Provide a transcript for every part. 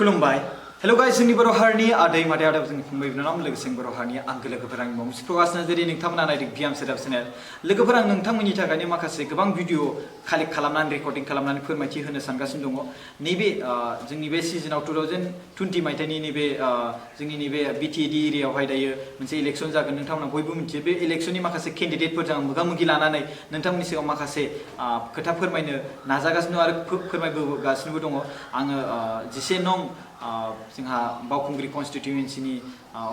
खुलुमबाय hello guys जोंनि बर' हारिनि आदै मादै आदा जोंनि फंबाय बिनानाव लोगोसे बर' हारिनि आंगो लोगोफोर आंनि मुं प्रकाशना जेरै नोंथांमोना नायदों बियाम सेटआप चेनेल लोगोफोर आं नोंथांमोननि थाखायनो माखासे गोबां भिडिअ कालेक्ट खालामनानै रेकर्डिं खालामनानै फोरमायथि होनो सानगासिनो दङ नैबे जोंनि बे सिजनाव 2020 मायथाइनि नैबे जोंनि नैबे BTAD एरियायावहाय दायो मोनसे इलेक्सन जागोन नोंथांमोना बयबो मिथियो बे इलेक्सननि माखासे केन्डिडेटफोरजों आं मोगा-मोगि लानानै नोंथांमोननि सिगाङाव माखासे खोथा फोरमायनो नाजागासिनो आरो फोरमायबोगासिनोबो दङ आङो 11 नं जोंहा बावखुंग्रि कन्स्टिट्युएन्सिनि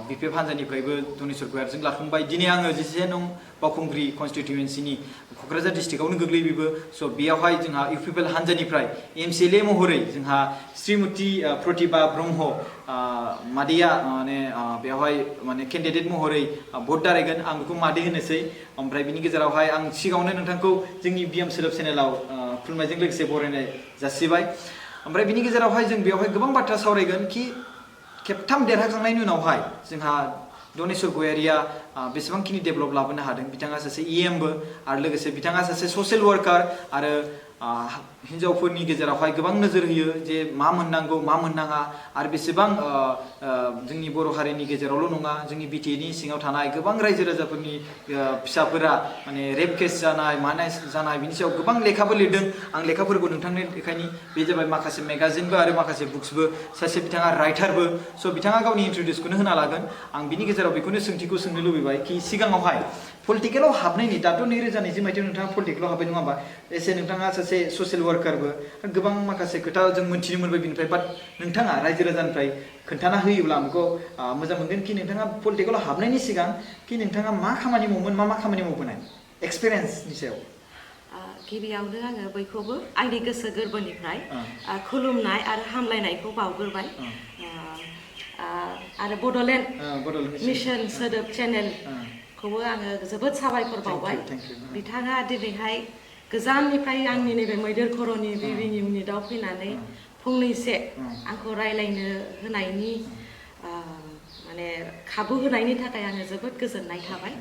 BPF हान्जानिफ्रायबो दनेश्वर गयारजों लाफुंबाय दिनै आङो 11 नं बावखुंग्रि कन्स्टिट्युएन्सिनि क'क्राझार डिस्ट्रिक्टआवनो गोग्लैयो बेबो स' बेयावहाय जोंहा UPPL हान्जानिफ्राय MCLA महरै जोंहा श्रीमती प्रतिभा ब्रह्म मादैया माने बेवहाय माने केन्डिडेट महरै भट दारायगोन आं बेखौ मादै होनोसै ओमफ्राय बिनि गेजेरावहाय आं सिगाङावनो नोंथांखौ जोंनि बियाम सेटआप चेनेलाव खुलुमनायजों लोगोसे बरायनाय जासिबाय ओमफ्राय बिनि गेजेरावहाय जों बेवहाय गोबां बाथ्रा सावरायगोन कि खेबथाम देरहाखांनायनि उनावहाय जोंहा दनेश्वर गयारिया बेसेबांखिनि डेभेलप लाबोनो हादों बिथाङा सासे EMबो आरो लोगोसे बिथाङा सासे ससियेल वर्कार आरो हिन्जावफोरनि गेजेरावहाय गोबां नोजोर होयो जे मा मोननांगौ मा मोननाङा आरो बेसेबां जोंनि बर' हारिनि गेजेरावल' नङा जोंनि BTADनि सिङाव थानाय गोबां रायजो राजाफोरनि फिसाफोरा माने रेप केस जानाय मानाय जानाय बिनि सायाव गोबां लेखाबो लिरदों आं लेखाफोरखौ नोंथांनो देखायनि बे जाबाय माखासे मेगाजिनबो आरो माखासे बुक्सबो सासे बिथाङा राइटारबो स' बिथाङा गावनि इन्ट्रडिउसखौनो होना लागोन आं बिनि गेजेराव बेखौनो सोंथिखौ सोंनो लुबैबाय कि सिगाङावहाय पलिटिकेलाव हाबनायनि दाथ' 2020 मायथाइयाव नोंथाङा पलिटिकेलाव हाबबाय नङा होमबा एसे नोंथाङा सासे ससियेल वर्कारबो गोबां माखासे खोथा जों मोन्थिनो मोनबाय बिनिफ्राय बाट नोंथाङा रायजो राजानिफ्राय खोन्थाना होयोब्ला आं बेखौ मोजां मोनगोन कि नोंथाङा पलिटिकेलाव हाबनायनि सिगां कि नोंथाङा मा खामानि मावोमोन मा खामानि मावबोनाय एक्सपिरियेन्सनि सायाव गिबियावनो आङो बयखौबो आंनि गोसो गोरबोनिफ्राय खुलुमनाय आरो हामलायनायखौ बावग्रोबाय आरो बड'लेण्ड मिशन सोदोब चेनेलखौबो आङो जोबोद साबायखर बावबाय बिथाङा दिनैहाय गोजाननिफ्राय आंनि नैबे मैदेर खर'नि बिबिं इउनिटआव फैनानै फंनैसो आंखौ रायलायनो होनायनि माने खाबु होनायनि थाखाय आङो जोबोद गोजोननाय थाबाय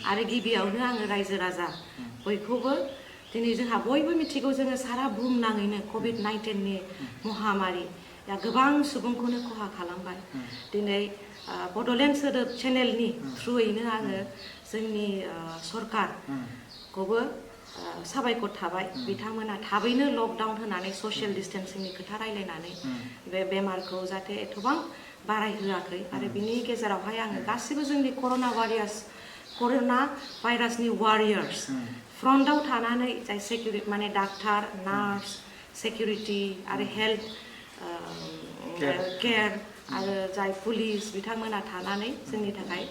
आरो गिबियावनो आङो रायजो राजा बयखौबो दिनै जोंहा बयबो मिथिगौ जोङो सारा बुहुमनाङैनो COVID-19नि महामारिया गोबां सुबुंखौनो खहा खालामबाय दिनै बड'लेण्ड सोदोब चेनेलनि थ्रुयैनो आङो जोंनि सरकारखौबो साबायखर थाबाय बिथांमोना थाबैनो लकडाउन होनानै ससियेल डिस्टेन्सिंनि खोथा रायलायनानै बे बेमारखौ जाहाथे एथबां बारायहोआखै आरो बिनि गेजेरावहाय आङो गासिबो जोंनि कर'ना भाइरासनि वारियार्स फ्रन्टआव थानानै जाय सेक्युरिटि माने डाक्टार नार्स सेक्युरिटि आरो हेल्थ केयार आरो जाय पुलिस बिथांमोना थानानै जोंनि थाखाय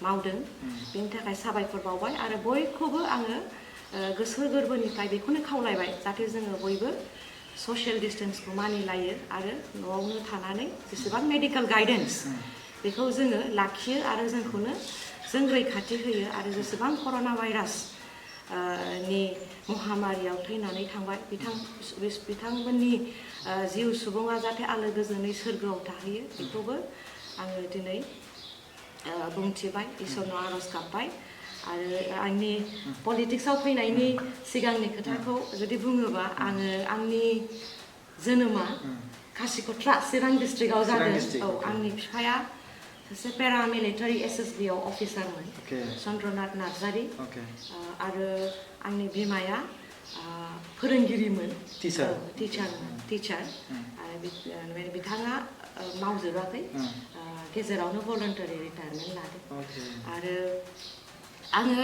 मावदों बेनि थाखाय साबायखर बावबाय आरो बयखौबो आङो गोसो गोरबोनिफ्राय बेखौनो खावलायबाय जाहाथे जोङो बयबो ससियेल डिस्टेन्सखौ मानिलायो आरो न'आवनो थानानै जेसेबां मेडिकेल गाइडेन्स बेखौ जोङो लाखियो आरो जोंखौनो जों रैखाथि होयो आरो जेसेबां कर'ना भाइरास नि महामारियाव थैनानै थांबाय बिथांमोननि जिउ सुबुङा जाहाथे आलो गोजोनै सोरगोआव थाहैयो बेखौबो आङो दिनै बुंथिबाय इसोरनाव आर'ज गाबबाय आरो आंनि पलिटिक्सआव फैनायनि सिगांनि खोथाखौ जुदि बुङोबा आङो आंनि जोनोमा खासिक'ट्रा चिरां डिस्ट्रिक्टआव जादों औ आंनि बिफाया सासे पेरामिलिटारि SSB आव अफिसारमोन चन्द्रनाथ नार्जारि आरो आंनि बिमाया फोरोंगिरिमोन टिचार आरो बिथाङा मावजोबाखै गेजेरावनो भलन्टारि रिटायारमेन्ट लादों आरो आङो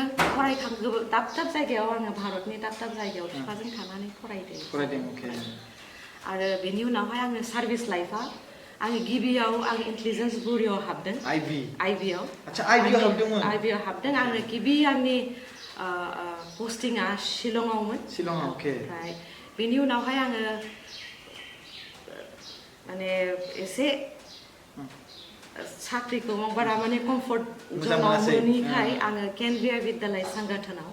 दाब दाब जायगायाव आङो भारतनि दाब दाब जायगायाव बिफाजों थानानै फरायदों आरो बेनि उनावहाय आङो सार्भिस लाइफआ आङो गिबियाव आं इन्टेलिजेन्स बुरिआव हाबदों आइबिआव हाबदों आङो गिबि आंनि पस्टिंआ शिलंआवमोन ओमफ्राय बेनि उनावहाय आङो माने एसे साख्रिखौ बारा माने कम्फर्ट जनाव मोनैखाय आङो केन्द्रीय विद्यालय संगठनाव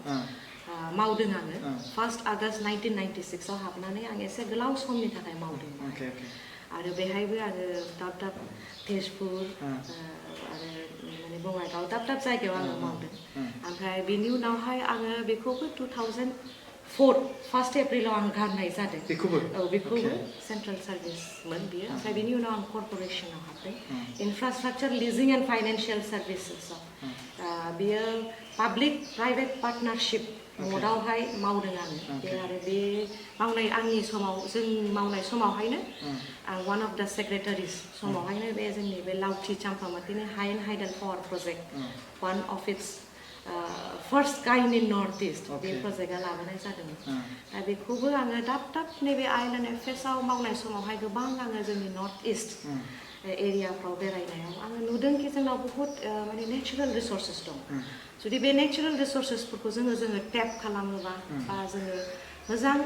मावदों आङो 1 आगस्ट 1996 आव हाबनानै आं एसे गोलाव समनि थाखाय मावदों आरो बेहायबो आङो दाब दाब तेजपुर आरो माने बङाइगाव दाब दाब जायगायाव आङो मावदों ओमफ्राय बेनि उनावहाय आङो बेखौबो 2005 1 एप्रिलाव आं गारनाय जादों बेखौबो बेखौबो सेन्ट्रेल सार्भिसमोन बियो ओमफ्राय बेनि उनाव आं कर्परेसनाव हाबदों इनफ्रास्ट्राक्चार लिजिं एन्ड फाइनान्सियेल सार्भिसेसआव बियो पाब्लिक प्राइभेट पार्टनारशिप मदावहाय मावदों आङो बे आरो बे मावनाय आंनि समाव जों मावनाय समावहायनो आं वान अफ द सेक्रेटारिस समावहायनो बे जोंनि बे लावथि चाम्पामाटिनि हायेन hydel power project one of its first kind in north east बे प्रजेक्टआ लाबोनाय जादोंमोन दा बेखौबो आङो दाब दाब नैबे आइलेन्ड एफेयार्सआव मावनाय समावहाय गोबां आङो जोंनि नर्थ इस्ट एरियाफ्राव बेरायनायाव आङो नुदोंखि जोंनाव बहुद माने नेचारेल रिसोर्सेस दं जुदि बे नेचारेल रिसोर्सेसफोरखौ जोङो टेप खालामोबा बा जोङो मोजां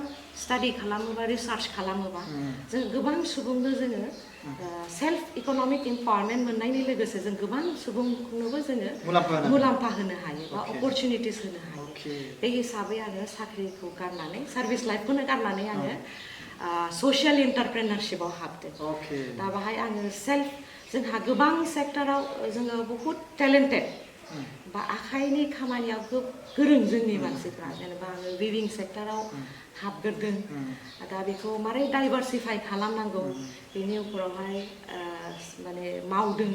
स्टाडि खालामोबा रिसार्च खालामोबा जों गोबां सुबुंनो जोङो सेल्फ इक'नमिक इम्पावारमेन्ट मोननायनि लोगोसे जों गोबां सुबुंनोबो जोङो मुलाम्फा होनो हायो बा अपरचुनिटिस होनो हायो बे हिसाबै आङो साख्रिखौ गारनानै सार्भिस लाइफखौनो गारनानै आङो ससियेल एन्टारप्रेनारशिपआव हाबदों दा बाहाय आङो सेल्फ जोंहा गोबां सेक्टराव जोङो बहुद टेलेन्टेड बा आखाइनि खामानियाव गोरों जोंनि मानसिफ्रा जेनेबा आङो विभिं सेक्टराव हाबग्रोदों दा बेखौ मारै डाइभारसिफाइ खालामनांगौ बेनि उपरावहाय माने मावदों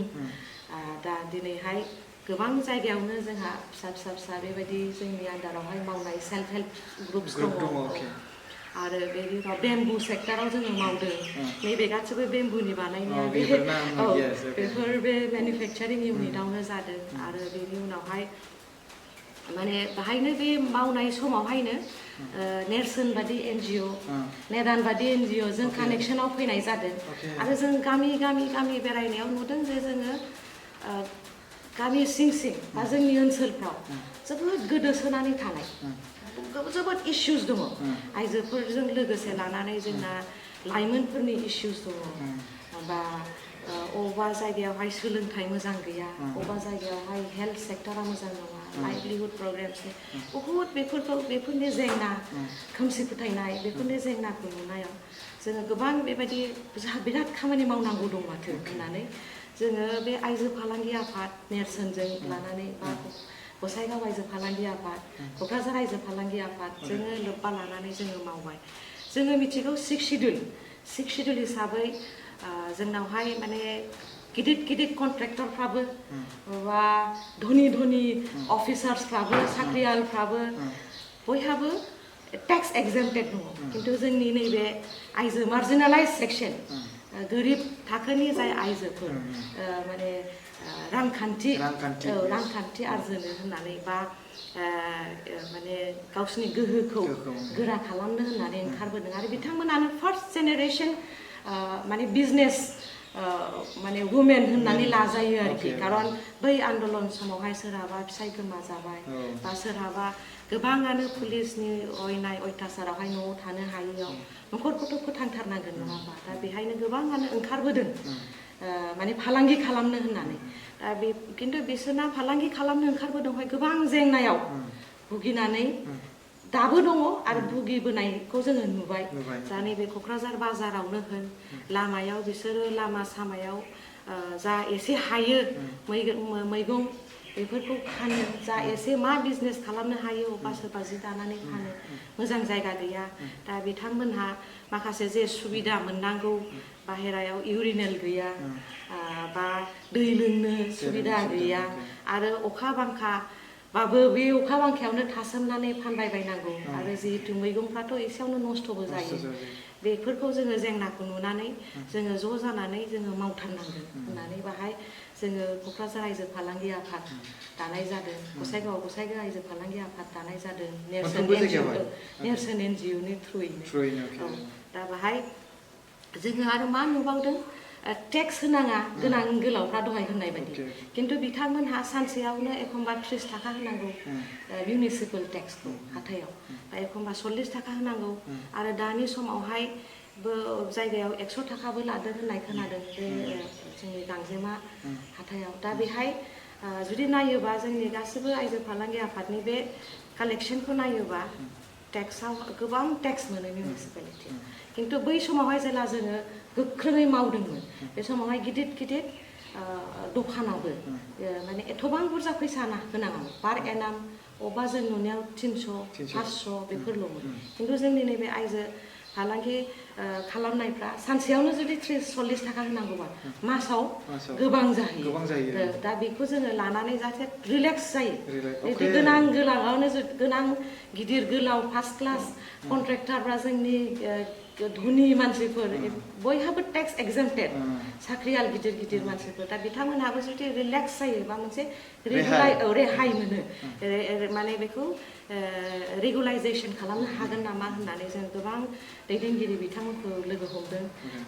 दा दिनैहाय गोबां जायगायावनो जोंहा फिसा बेबायदि जोंनि आन्दारावहाय मावनाय सेल्फ हेल्प ग्रुप्स दङ आरो बेनि उनाव बेम्बु सेक्टराव जोङो मावदों नैबे गासैबो बेम्बुनि बानायनाया बेफोर बे मेनुफेक्चारिं इउनिटआवनो जादों आरो बेनि उनावहाय माने बाहायनो बे मावनाय समावहायनो नेरसोन बादि एनजिअ नेदान बादि एनजिअ जों कानेक्सनाव फैनाय जादों आरो जों गामि बेरायनायाव नुदों जे जोङो गामि सिं बा जोंनि ओनसोलफ्राव जोबोद गोदोसोनानै थानाय जोबोद इस्युस दङ आइजोफोरजों लोगोसे लानानै जोंना लाइमोनफोरनि इस्युस दङ बा अबेबा जायगायावहाय सोलोंथाइ मोजां गैया अबेबा जायगायावहाय हेल्थ सेक्टरा मोजां नङा लाइभलिहुड प्रग्राम्सनि बहुद बेफोरनि जेंना खोमसि फोथायनाय बेफोरनि जेंनाखौ नुनायाव जोङो गोबां बेबायदि जोंहा बिराद खामानि मावनांगौ दं माथो होननानै जोङो बे आइजो फालांगि आफाद नेरसोनजों लानानै बा गसाइगाव आइजो फालांगि आफाद क'क्राझार आइजो फालांगि आफाद जोङो लोब्बा लानानै जोङो मावबाय जोङो मिथिगौ 6 शिड्युल हिसाबै जोंनावहाय माने गिदिर कन्ट्रेक्टरफ्राबो बा धनि अफिसार्सफ्राबो साख्रियालफ्राबो बयहाबो टेक्स एक्जेम्प्टेड दङ खिन्थु जोंनि नैबे आइजो मार्जिनेलाइज सेक्सन गोरिब थाखोनि जाय आइजोफोर माने रांखान्थि आरजिनो होननानै बा माने गावसिनि गोहोखौ गोरा खालामनो होननानै ओंखारबोदों आरो बिथांमोनानो फार्स्ट जेनेरेसन माने बिजनेस माने वुमेन होननानै लाजायो आरोखि खारन बै आन्दलन समावहाय सोरहाबा फिसाय गोमा जाबाय बा सोरहाबा गोबाङानो पुलिसनि अयथासारावहाय न'आव थानो हायैयाव न'खरखौथ' फोथांथारनांगोन नङा होमबा दा बेहायनो गोबाङानो ओंखारबोदों माने फालांगि खालामनो होननानै दा बे खिन्थु बिसोरना फालांगि खालामनो ओंखारबोदोंहाय गोबां जेंनायाव भुगिनानै दाबो दङ आरो भुगिबोनायखौ जोङो नुबाय दा नैबे क'क्राझार बाजारावनो होन लामायाव बिसोरो लामा सामायाव जा एसे हायो मैगं बेफोरखौ फानो जा एसे मा बिजनेस खालामनो हायो अबा सोरबा जि दानानै फानो मोजां जायगा गैया दा बिथांमोनहा माखासे जे सुबिदा मोननांगौ बाहेरायाव इउरिनेल गैया बा दै लोंनो सुबिदा गैया आरो अखा बांखा बाबो बे अखा बांखायावनो थासोमनानै फानबायबायनांगौ आरो जिहेतु मैगंफ्राथ' एसेयावनो नस्थ'बो जायो बेफोरखौ जोङो जेंनाखौ नुनानै जोङो ज' जानानै जोङो मावथारनांगोन होननानै बाहाय जोङो क'क्राझार आइजो फालांगि आफाद दानाय जादों गसाइगाव आइजो फालांगि आफाद दानाय जादों नेरसोन एनजिअनि थ्रुयैनो दा बाहाय जोङो आरो मा नुबावदों टेक्स होनाङा गोनां गोलावफ्रा दहाय होननाय बायदि खिन्थु बिथांमोनहा सानसेयावनो एखमबा 30 थाखा होनांगौ मिउनिसिपेल टेक्सखौ हाथायाव बा एखमबा 40 थाखा होनांगौ आरो दानि समावहाय जायगायाव 100 थाखाबो लादों होननाय खोनादों बे जोंनि गांजेमा हाथायाव दा बेहाय जुदि नायोबा जोंनि गासिबो आइजो फालांगि आफादनि बे कालेक्सनखौ नायोबा टेक्सआव गोबां टेक्स मोनो मिउनिसिपेलिटि खिन्थु बै समावहाय जेला जोङो गोख्रोङै मावदोंमोन बे समावहाय गिदिर दखानावबो माने एथबां बुरजा फैसा होनाङामोन पार एनाम अबा जों नुनायाव 300 500 बेफोरल'मोन खिन्थु जोंनि नैबे आइजो फालांगि खालामनायफ्रा सानसेयावनो जुदि 30-40 थाखा होनांगौबा मासाव गोबां जाहैयो दा बेखौ जोङो लानानै जाहाथे रिलेक्स जायो बिदि गोनां गोलावआवनो गोनां गिदिर गोलाव फार्स्ट क्लास कन्ट्रेक्टरफ्रा जोंनि धोनि मानसिफोर बयहाबो टेक्स एक्जेम्प्टेड साख्रियाल गिदिर गिदिर मानसिफोर दा बिथांमोनहाबो जुदि रिलेक्स जायो बा मोनसे रेहाय मोनो माने बेखौ रेगुलाइजेसन खालामनो हागोन नामा होननानै जों गोबां दैदेनगिरि बिथांमोनखौ लोगो हमदों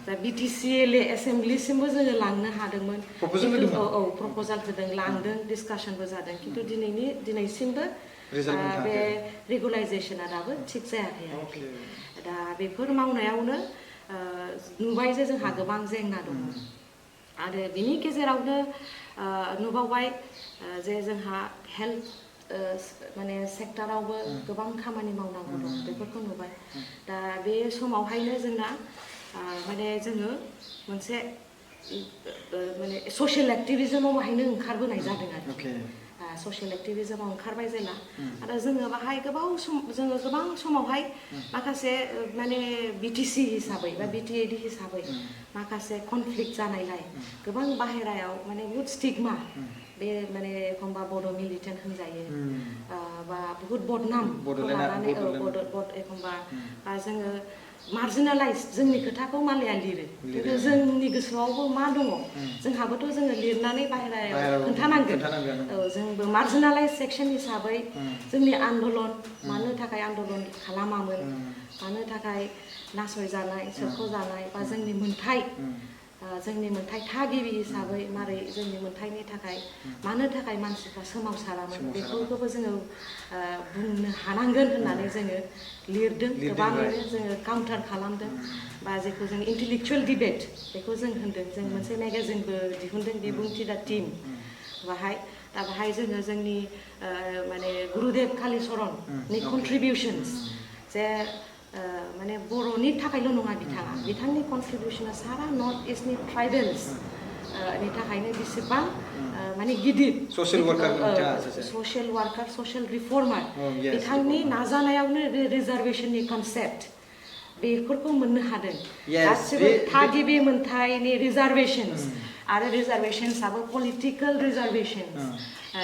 दा BTCLA एसेम्ब्लिसिमबो जोङो लांनो हादोंमोन प्रप'जाल होदों लांदों डिसकासनबो जादों खिन्थु दिनैसिमबो बे रेगुलाइजेसना दाबो थिग जायाखै आरोखि दा बेफोर मावनायावनो नुबाय जे जोंहा गोबां जेंना दङ आरो बिनि गेजेरावनो नुबावबाय जे जोंहा हेल्थ माने सेक्टरावबो गोबां खामानि मावनांगौ दं बेफोरखौ नुबाय दा बे समावहायनो जोंना माने जोङो मोनसे माने ससियेल एक्टिभिजमाव बाहायनो ओंखारबोनाय जादों आरो ससियेल एक्टिभिजमाव ओंखारबाय जेला आरो जोङो बाहाय जोङो गोबां समावहाय माखासे माने BTC हिसाबै बा BTAD हिसाबै माखासे कनफ्लिक्ट जानायलाय गोबां बाहेरायाव माने बुहुत स्टिगमा बे माने एखमबा बड' मिलिटेन्ट होनजायो बा बुहुत बदनाम लानानै एखमबा जोङो मार्जिनेलाइज जोंनि खोथाखौ मालाया लिरो खिन्थु जोंनि गोसोआवबो मा दङ जोंहाबोथ' जोङो लिरनानै बाहेरायाव खोन्थानांगोन जोंबो मार्जिनेलाइज सेक्सन हिसाबै जोंनि आन्दलन मानो थाखाय आन्दलन खालामामोन मानो थाखाय नासयजानाय सोरख'जानाय बा जोंनि मोन्थाय थागिबि हिसाबै मारै जोंनि मोन्थायनि थाखाय मानो थाखाय मानसिफ्रा सोमावसारामोन बेफोरखौबो जोङो बुंनो हानांगोन होननानै जोङो लिरदों गोबाङैनो जोङो काउन्टार खालामदों बा जेखौ जों इन्टेलेक्चुवेल डिबेट बेखौ जों होनदों जों मोनसे मेगाजिनबो दिहुनदों बिबुंथि दा टीम बाहाय जोङो जोंनि माने गुरुदेब कालिचरननि कन्ट्रिबिउसन्स जे माने बर'नि थाखायल' नङा बिथांनि कन्ट्रिबिउसना सारा नर्थ इस्टनि ट्राइबेल्स नि थाखायनो बेसेबां माने गिदिर ससियेल वार्कार ससियेल रिफर्मार बिथांनि नाजानायावनो रिजार्भेशननि कनसेप्ट बेफोरखौ मोननो हादों गासिबो थागिबि मोन्थायनि रिजार्भेशन्स आरो रिजार्भेशन्सआबो पलिटिकेल रिजार्भेशन्स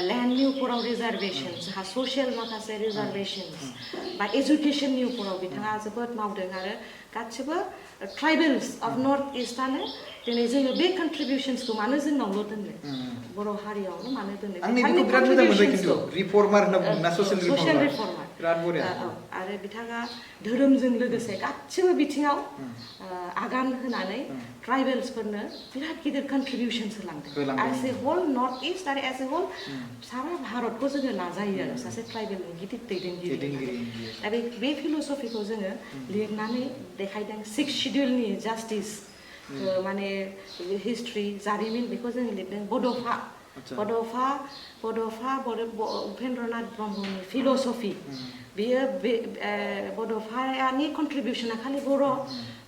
लेन्डनि उपराव रिजार्भेशन्स जोंहा ससियेल माखासे रिजार्भेशन्स बा एजुकेसननि उपराव बिथाङा जोबोद मावदों आरो गासिबो ट्राइबेल्स अफ नर्थ इस्टआनो दिनै जोङो बे कन्ट्रिबिउसन्सखौ मानो जोंनावल' दोननो बर' हारियावनो मानो दोननो ससियेल रिफर्मार आरो बिथाङा धोरोमजों लोगोसे गासिबो बिथिङाव आगान होनानै ट्राइबेल्सफोरनो बिराद गिदिर कन्ट्रिबिउसन्स होलांदों as a whole North East आरो एज ए होल सारा भारतखौ जोङो लाजायो आरो सासे ट्राइबेलनि गिदिर दैदेनगिरि दा बे फिल'सफिखौ जोङो लिरनानै देखायदों 6 शिडिउलनि जास्टिस माने हिस्ट्रि जारिमिन बेखौ जों लिरदों बड'फा उपेन्द्रनाथ ब्रह्मनि फिल'सफि बेयो बड'फानि कन्ट्रिबिउसना खालि बर'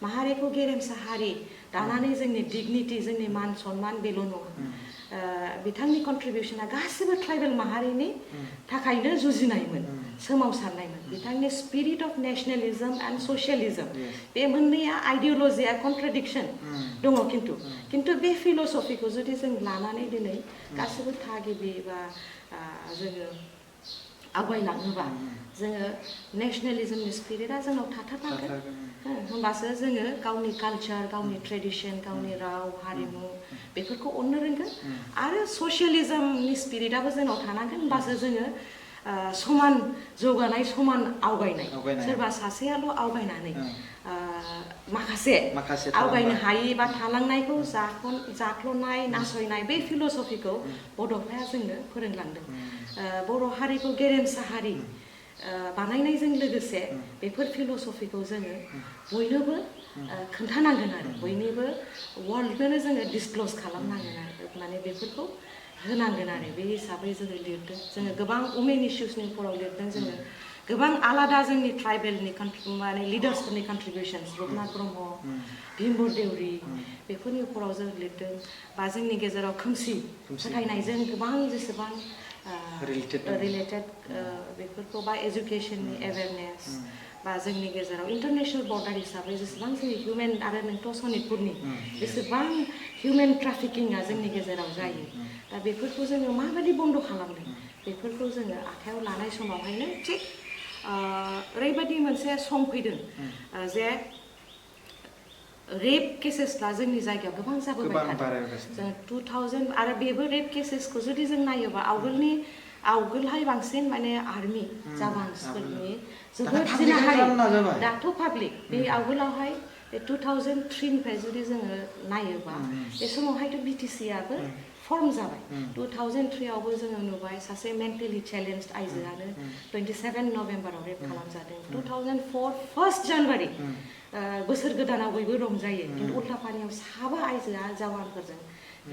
माहारिखौ गेरेमसा हारि दानानै जोंनि डिगनिटि जोंनि मान सन्मान बेल' नङा बिथांनि कन्ट्रिबिउसना गासिबो ट्राइबेल माहारिनि थाखायनो जुजिनायमोन सोमावसारनायमोन बिथांनि स्पिरिट अफ नेशनेलिजम एन्ड ससियेलिजम बे मोननैया आइडिअलजिया कन्ट्राडिक्सन दङ खिन्थु बे फिल'सफिखौ जुदि जों लानानै दिनै गासिबो थागिबि बा जोङो आवगायलाङोबा जोङो नेशनेलिजमनि स्पिरिटआ जोंनाव थाथारनांगोन होमबासो जोङो गावनि कालचार गावनि ट्रेडिसन गावनि राव हारिमु बेफोरखौ अननो रोंगोन आरो ससियेलिजमनि स्पिरिटआबो जोंनाव थानांगोन होमबासो जोङो समान जौगानाय समान आवगायनाय सोरबा सासेयाल' आवगायनानै माखासे आवगायनो हायि बा थालांनायखौ जाख्ल'नाय नासयनाय बे फिल'सफिखौ बड'फाया जोंनो फोरोंलांदों बर' हारिखौ गेरेमसा हारि बानायनायजों लोगोसे बेफोर फिल'सफिखौ जोङो बयनोबो खोन्थानांगोन आरो बयनिबो वर्ल्डखौनो जोङो डिसक्ल'ज खालामनांगोन आरो माने बेफोरखौ होनांगोन आरो बे हिसाबै जोङो लिरदों जोङो गोबां वुमेन इस्युसनि उपराव लिरदों जोङो गोबां आलादा जोंनि ट्राइबेलनि माने लिडार्सफोरनि कन्ट्रिबिउसन्स रुपनाथ ब्रह्म भीमबर देउरि बेफोरनि उपराव जों लिरदों बा जोंनि गेजेराव खोमसि फोथायनायजों गोबां जेसेबां रिलेटेड बेफोरखौ बा एजुकेशननि एवेरनेस बा जोंनि गेजेराव इन्टारनेशनेल बर्डार हिसाबै जेसेबां जोंनि हिउमेन आरो नोंथ' सनितपुरनि जेसेबां हिउमेन ट्राफिकिंआ जोंनि गेजेराव जायो दा बेफोरखौ जोङो माबायदि बन्द' खालामदों बेफोरखौ जोङो आखायाव लानाय समावहायनो थिग ओरैबायदि मोनसे सम फैदों जे रेप केसेसफ्रा जोंनि जायगायाव गोबां जाबोबाय थादों जों 2000 आरो बेबो रेप केसेसखौ जुदि जों नायोबा आवगोलहाय बांसिन माने आर्मि जावान्सफोरनि जोबोद जिनाहारि दाथ' पाब्लिक बे आवगोलावहाय 2003 निफ्राय जुदि जोङो नायोबा बे समावहायथ' BTCआबो फर्म जाबाय 2003 आवबो जोङो नुबाय सासे मेन्टेलि चेलेन्जड आइजोआनो 27 नभेम्बराव रेप खालामजादों 2004 1 जानुवारि बोसोर गोदानाव बयबो रंजायो खिन्थु उल्टापानियाव साबा आइजोआ जावानफोरजों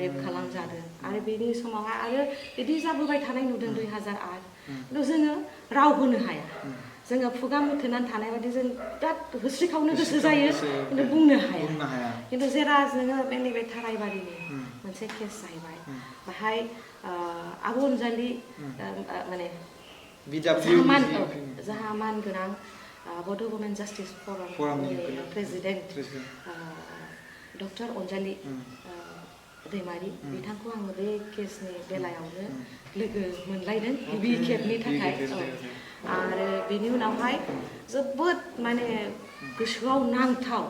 रेप खालामजादों आरो बेनि समावहाय आरो बिदि जाबोबाय थानाय नुदों 2008 खिन्थु जोङो राव होनो हाया जोङो खुगा मुथेनानै थानाय बायदि जों बिराद होस्रिखावनो गोसो जायो खिन्थु बुंनो हाया खिन्थु जेरा जोङो बे नैबे थारायबारिनि मोनसे केस जाहैबाय बाहाय आब' अनजालि माने जाहा मान गोनां बड' वुमेन जास्टिस फरमनि प्रेसिडेन्ट डक्टर अनजालि दैमारि बिथांखौ आङो बे केसनि बेलायावनो लोगो मोनलायदों गिबि खेबनि थाखाय आरो बेनि उनावहाय जोबोद माने गोसोआव नांथाव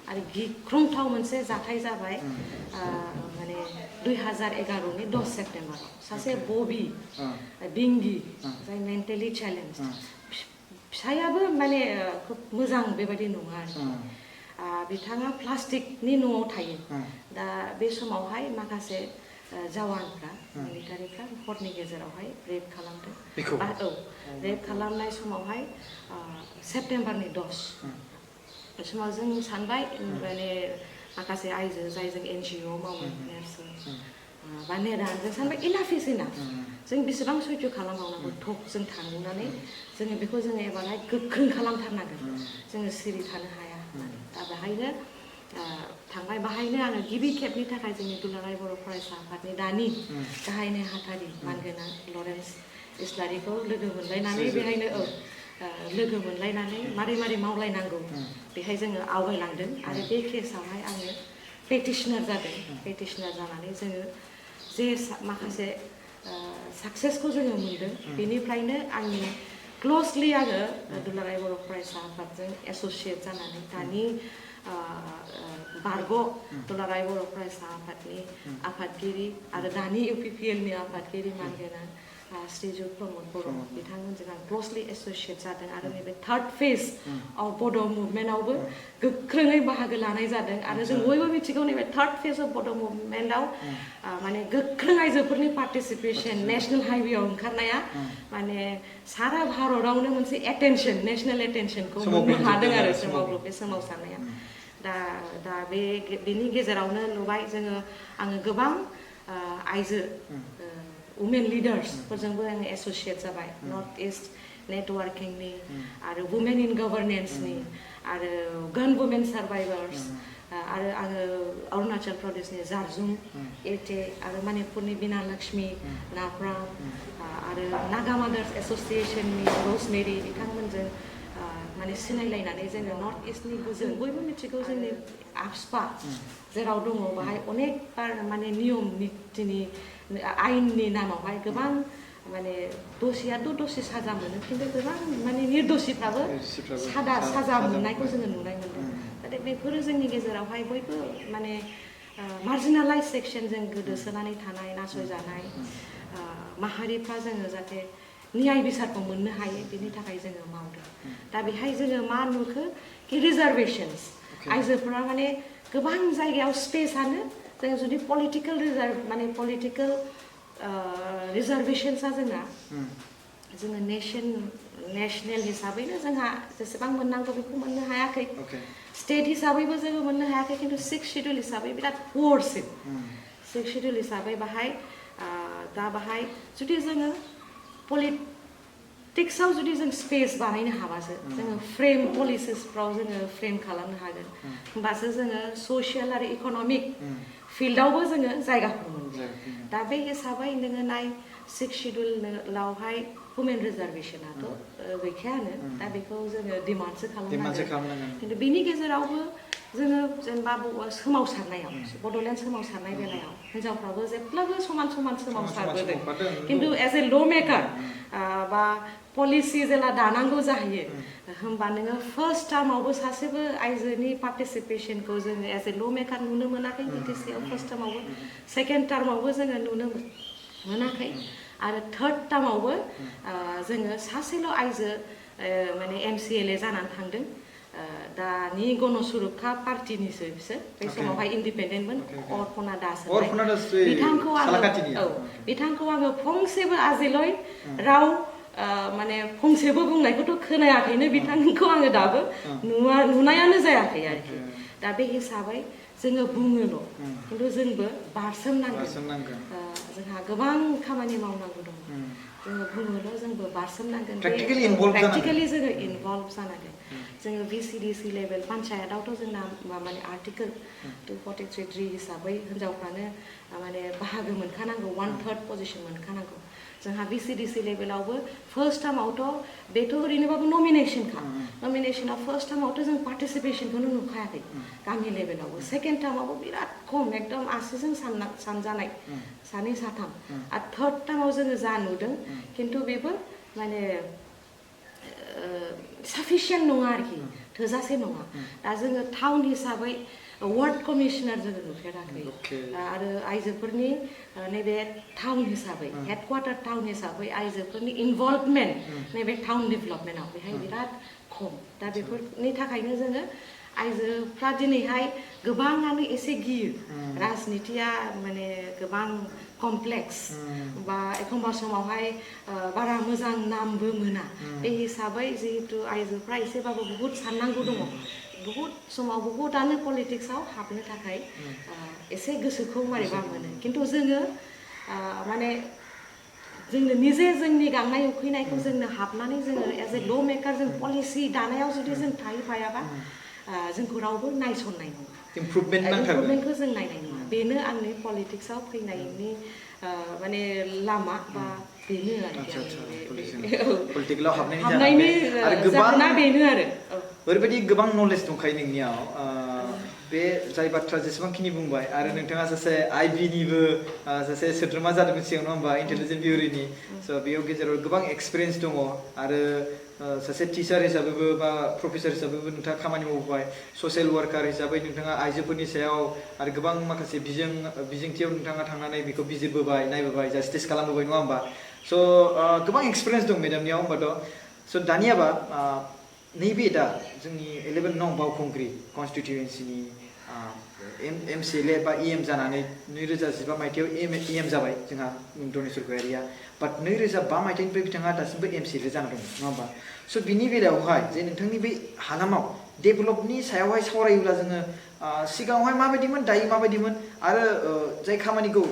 आरो गिख्रंथाव मोनसे जाथाय जाबाय माने 2011नि 10 सेप्टेम्बराव सासे बबि बिंगि जाय मेन्टेलि चेलेन्ज फिसायाबो माने खोब मोजां बेबायदि नङा आरो बिथाङा प्लास्टिकनि न'आव थायो दा बे समावहाय माखासे जावानफ्रा मिलिटारिफ्रा हरनि गेजेरावहाय रेप खालामदों रेप खालामनाय समावहाय सेप्टेम्बरनि 10 बे समाव जों सानबाय माने माखासे आइजो जायजों NGO मावो नेरसोन बा नेरान जों सानबाय इनाफ इज इनाफ जों बेसेबां सैज्य खालामबावनांगौ थक जों थांनानै जोङो बेखौ जोङो एबारहाय गोख्रों खालामथारनांगोन जोङो सिरि थानो हाया दा बेहायनो थांबाय बाहायनो आङो गिबि खेबनि थाखाय जोंनि दुलाराय बर' फरायसा आफादनि दानि गाहाय नेहाथारि मानगोनां लरेन्स इस्लारिखौ लोगो मोनलायनानै बेहायनो लोगो मोनलायनानै मारै मारै मावलायनांगौ बेहाय जोङो आवगायलांदों आरो बे केसावहाय आङो पेटिशनार जादों पेटिशनार जानानै जोङो जे माखासे साक्सेसखौ जोङो मोनदों बेनिफ्रायनो आंनि क्ल'जलि आङो दुलाराय बर' फरायसा आफादजों एस'सियेट जानानै दानि बारग' दुलाराय बर' फरायसा आफादनि आफादगिरि आरो दानि UPPLनि आफादगिरि मानगोनां श्रीजुत प्रमद बर' बिथांमोनजों आं क्ल'जलि एस'सियेट जादों आरो नैबे थार्ड फेज अफ बड' मुभमेन्टआवबो गोख्रोङै बाहागो लानाय जादों आरो जों बयबो मिथिगौ नैबे थार्ड फेज अफ बड' मुभमेन्टआव माने गोख्रों आइजोफोरनि पार्टिसिपेसन नेशनेल हाइवेआव ओंखारनाया माने सारा भारतआवनो मोनसे एटेनसन नेशनेल एटेनसनखौ मोननो हादों आरो बे सोमावसारनाया दा बेनि गेजेरावनो नुबाय जोङो आङो गोबां आइजो वुमेन लिडार्सफोरजोंबो आङो एस'सियेट जाबाय नर्थ इस्ट नेटवार्किंनि आरो वुमेन इन गभर्नेन्सनि आरो गान वुमेन सार्भाइभार्स आरो आङो अरुणाचल प्रदेशनि जारजुम एटे आरो मणिपुरनि बिना लक्ष्मी नाफ्राम आरो नागा मादार्स एस'सिएशननि र'जमेरि बिथांमोनजों माने सिनायलायनानै जोङो नर्थ इस्टनि जों बयबो मिथिगौ जोंनि आफस्पा जेराव दङ बाहाय अनेक माने नियम नितिनि आयेननि नामावहाय गोबां माने दसेयाथ' दसे साजा मोनो खिन्थु गोबां माने निर्दोषिफ्राबो साजा मोननायखौ जोङो नुनाय मोनदों नाथाय बेफोरो जोंनि गेजेरावहाय बयबो माने मार्जिनेलाइज सेक्सनजों गोदोसोनानै थानाय नासयजानाय माहारिफ्रा जोङो जाहाथे न्याय बिसारखौ मोननो हायो बेनि थाखाय जोङो मावदों दा बेहाय जोङो मा नुखो कि रिजार्भेशन्स आइजोफोरा माने गोबां जायगायाव स्पेसआनो जों जुदि पलिटिकेल रिजार्भेशन्सआ जोंना जोङो नेशनेल हिसाबैनो जोंहा जेसेबां मोननांगौ बेखौ मोननो हायाखै स्टेट हिसाबैबो जोङो मोननो हायाखै खिन्थु 6 शिड्युल हिसाबै बिराद पुवरसिन 6 शिड्युल हिसाबै बाहाय दा बाहाय जुदि जोङो टेक्सआव जुदि जों स्पेस बानायनो हाबासो जोङो फ्रेम पलिसिसफ्राव जोङो फ्रेम खालामनो हागोन होमबासो जोङो ससियेल आरो इक'नमिक फिल्डआवबो जोङो जायगाखौ मोनगोन दा बे हिसाबै नोङो नाय 6 शिड्युलावहाय वुमेन रिजार्भेसनाथ' गैखायानो दा बेखौ जोङो डिमान्डसो खालामनांगोन खिन्थु बिनि गेजेरावबो जोङो जेनेबा सोमावसारनायाव बड'लेण्ड सोमावसारनाय बेलायाव हिनजावफ्राबो जेब्लाबो समान समान सोमावसारबोदों खिन्थु एज ए ल' मेकार बा पलिसि जेला दानांगौ जाहैयो होमबा नोङो फार्स्ट टार्मावबो सासेबो आइजोनि पार्टिसिपेसनखौ जोङो एज ए ल' मेकार नुनो मोनाखै बिटिसिआव फार्स्ट टार्मावबो सेकेन्ड टार्मावबो जोङो नुनो मोनाखै आरो थार्ड टार्मावबो जोङो सासेल' आइजो माने MCLA जानानै थांदों दानि गण सुरक्षा पार्टिनिसो बिसोर बै समावहाय इन्डिपेन्डेन्टमोन अर्पना दास बिथांखौ आङो फंसेबो आजिलय राव माने फंसेबो बुंनायखौथ' खोनायाखैनो बिथांखौ आङो दाबो नुनायानो जायाखै आरोखि दा बे हिसाबै जोङो बुङोल' खिन्थु जोंबो बारसोमनांगोन जोंहा गोबां खामानि मावनांगौ दङ जोङो बुङोल' जोंबो बारसोमनांगोन प्रेक्टिकेलि जोङो इनभल्भ जानांगोन जोङो VCDC लेभेल पन्चायतआवथ' जोंना माने आर्टिकेल 243 हिसाबै हिनजावफ्रानो माने बाहागो मोनखानांगौ 1/3 पजिसन मोनखानांगौ जोंहा VCDC लेभेलावबो फार्स्ट टार्मावथ' बेथ' ओरैनोबाबो नमिनेशनाव फार्स्ट टार्मावथ' जों पार्टिसिपेसनखौनो नुखायाखै गामि लेभेलावबो सेकेन्ड टार्मावबो बिराद खम एकदम आसिजों सानजानाय सानै साथाम आरो थार्ड टार्माव जोङो जा नुदों खिन्थु बेबो माने साफिसियेन्ट नङा आरोखि थोजासे नङा दा जोङो टाउन हिसाबै वार्ड कमिशनार जोङो नुफेराखै आरो आइजोफोरनि नैबे टाउन हिसाबै हेडक्वार्टार टाउन हिसाबै आइजोफोरनि इनभल्भमेन्ट नैबे टाउन डेभेलपमेन्टआव बेहाय बिराद खम दा बेफोरनि थाखायनो जोङो आइजोफ्रा दिनैहाय गोबाङानो एसे गियो राजनितिया माने गोबां कमप्लेक्स बा एखमबा समावहाय बारा मोजां नामबो मोना बे हिसाबै जिहेतु आइजोफ्रा एसेबाबो बहुद साननांगौ दङ बहुद समाव बहुदआनो पलिटिक्सआव हाबनो थाखाय एसे गोसोखौ मारैबा मोनो खिन्थु जोङो माने जोंनो निजे जोंनि गांनाय उखैनायखौ जोंनो हाबनानै जोङो एज ए ल' मेकार जों पलिसि दानायाव जुदि जों थाहैफायाबा जोंखौ रावबो नायसननाय नङा इमप्रुभमेन्टखौ जों नायनाय नङा बेनो आंनि पलिटिक्सआव फैनायनि माने लामा बा बेनो हाबनायनि जाहोना बेनो आरो ओरैबायदि गोबां नलेज दंखायो नोंनियाव बे जाय बाथ्रा जेसेबांखिनि बुंबाय आरो नोंथाङा सासे IB-निबो सासे सोद्रोमा जादोंमोन सिगां नङा होमबा इन्टेलिजेन्स बिउर'नि स' बेयाव गेजेराव गोबां एक्सपिरियेन्स दङ आरो सासे टिचार हिसाबैबो बा प्रफेसर हिसाबैबो नोंथाङा खामानि मावबाय ससियेल वार्कार हिसाबै नोंथाङा आइजोफोरनि सायाव आरो गोबां माखासे बिजोंथियाव नोंथाङा थांनानै बेखौ बिजिरबोबाय नायबोबाय जास्टिस खालामबोबाय नङा होमबा स' गोबां एक्सपिरियेन्स दं मेडामनियाव होमबाथ' स' दानियाबा नैबे दा जोंनि 11 नं बावखुंग्रि कनस्टिटुवेन्सिनि MCLA बा EM जानानै 2015 मायथाइयाव EM जाबाय जोंहा दनेश्वर गयारिया बाट 2005 मायथाइनिफ्राय बिथाङा दासिमबो MCLA जाना दं नङा होमबा स' बिनि बेलायावहाय जे नोंथांनि बे हालामाव डेभेलपनि सायावहाय सावरायोब्ला जोङो सिगाङावहाय माबायदिमोन दायो माबायदिमोन आरो जाय खामानिखौ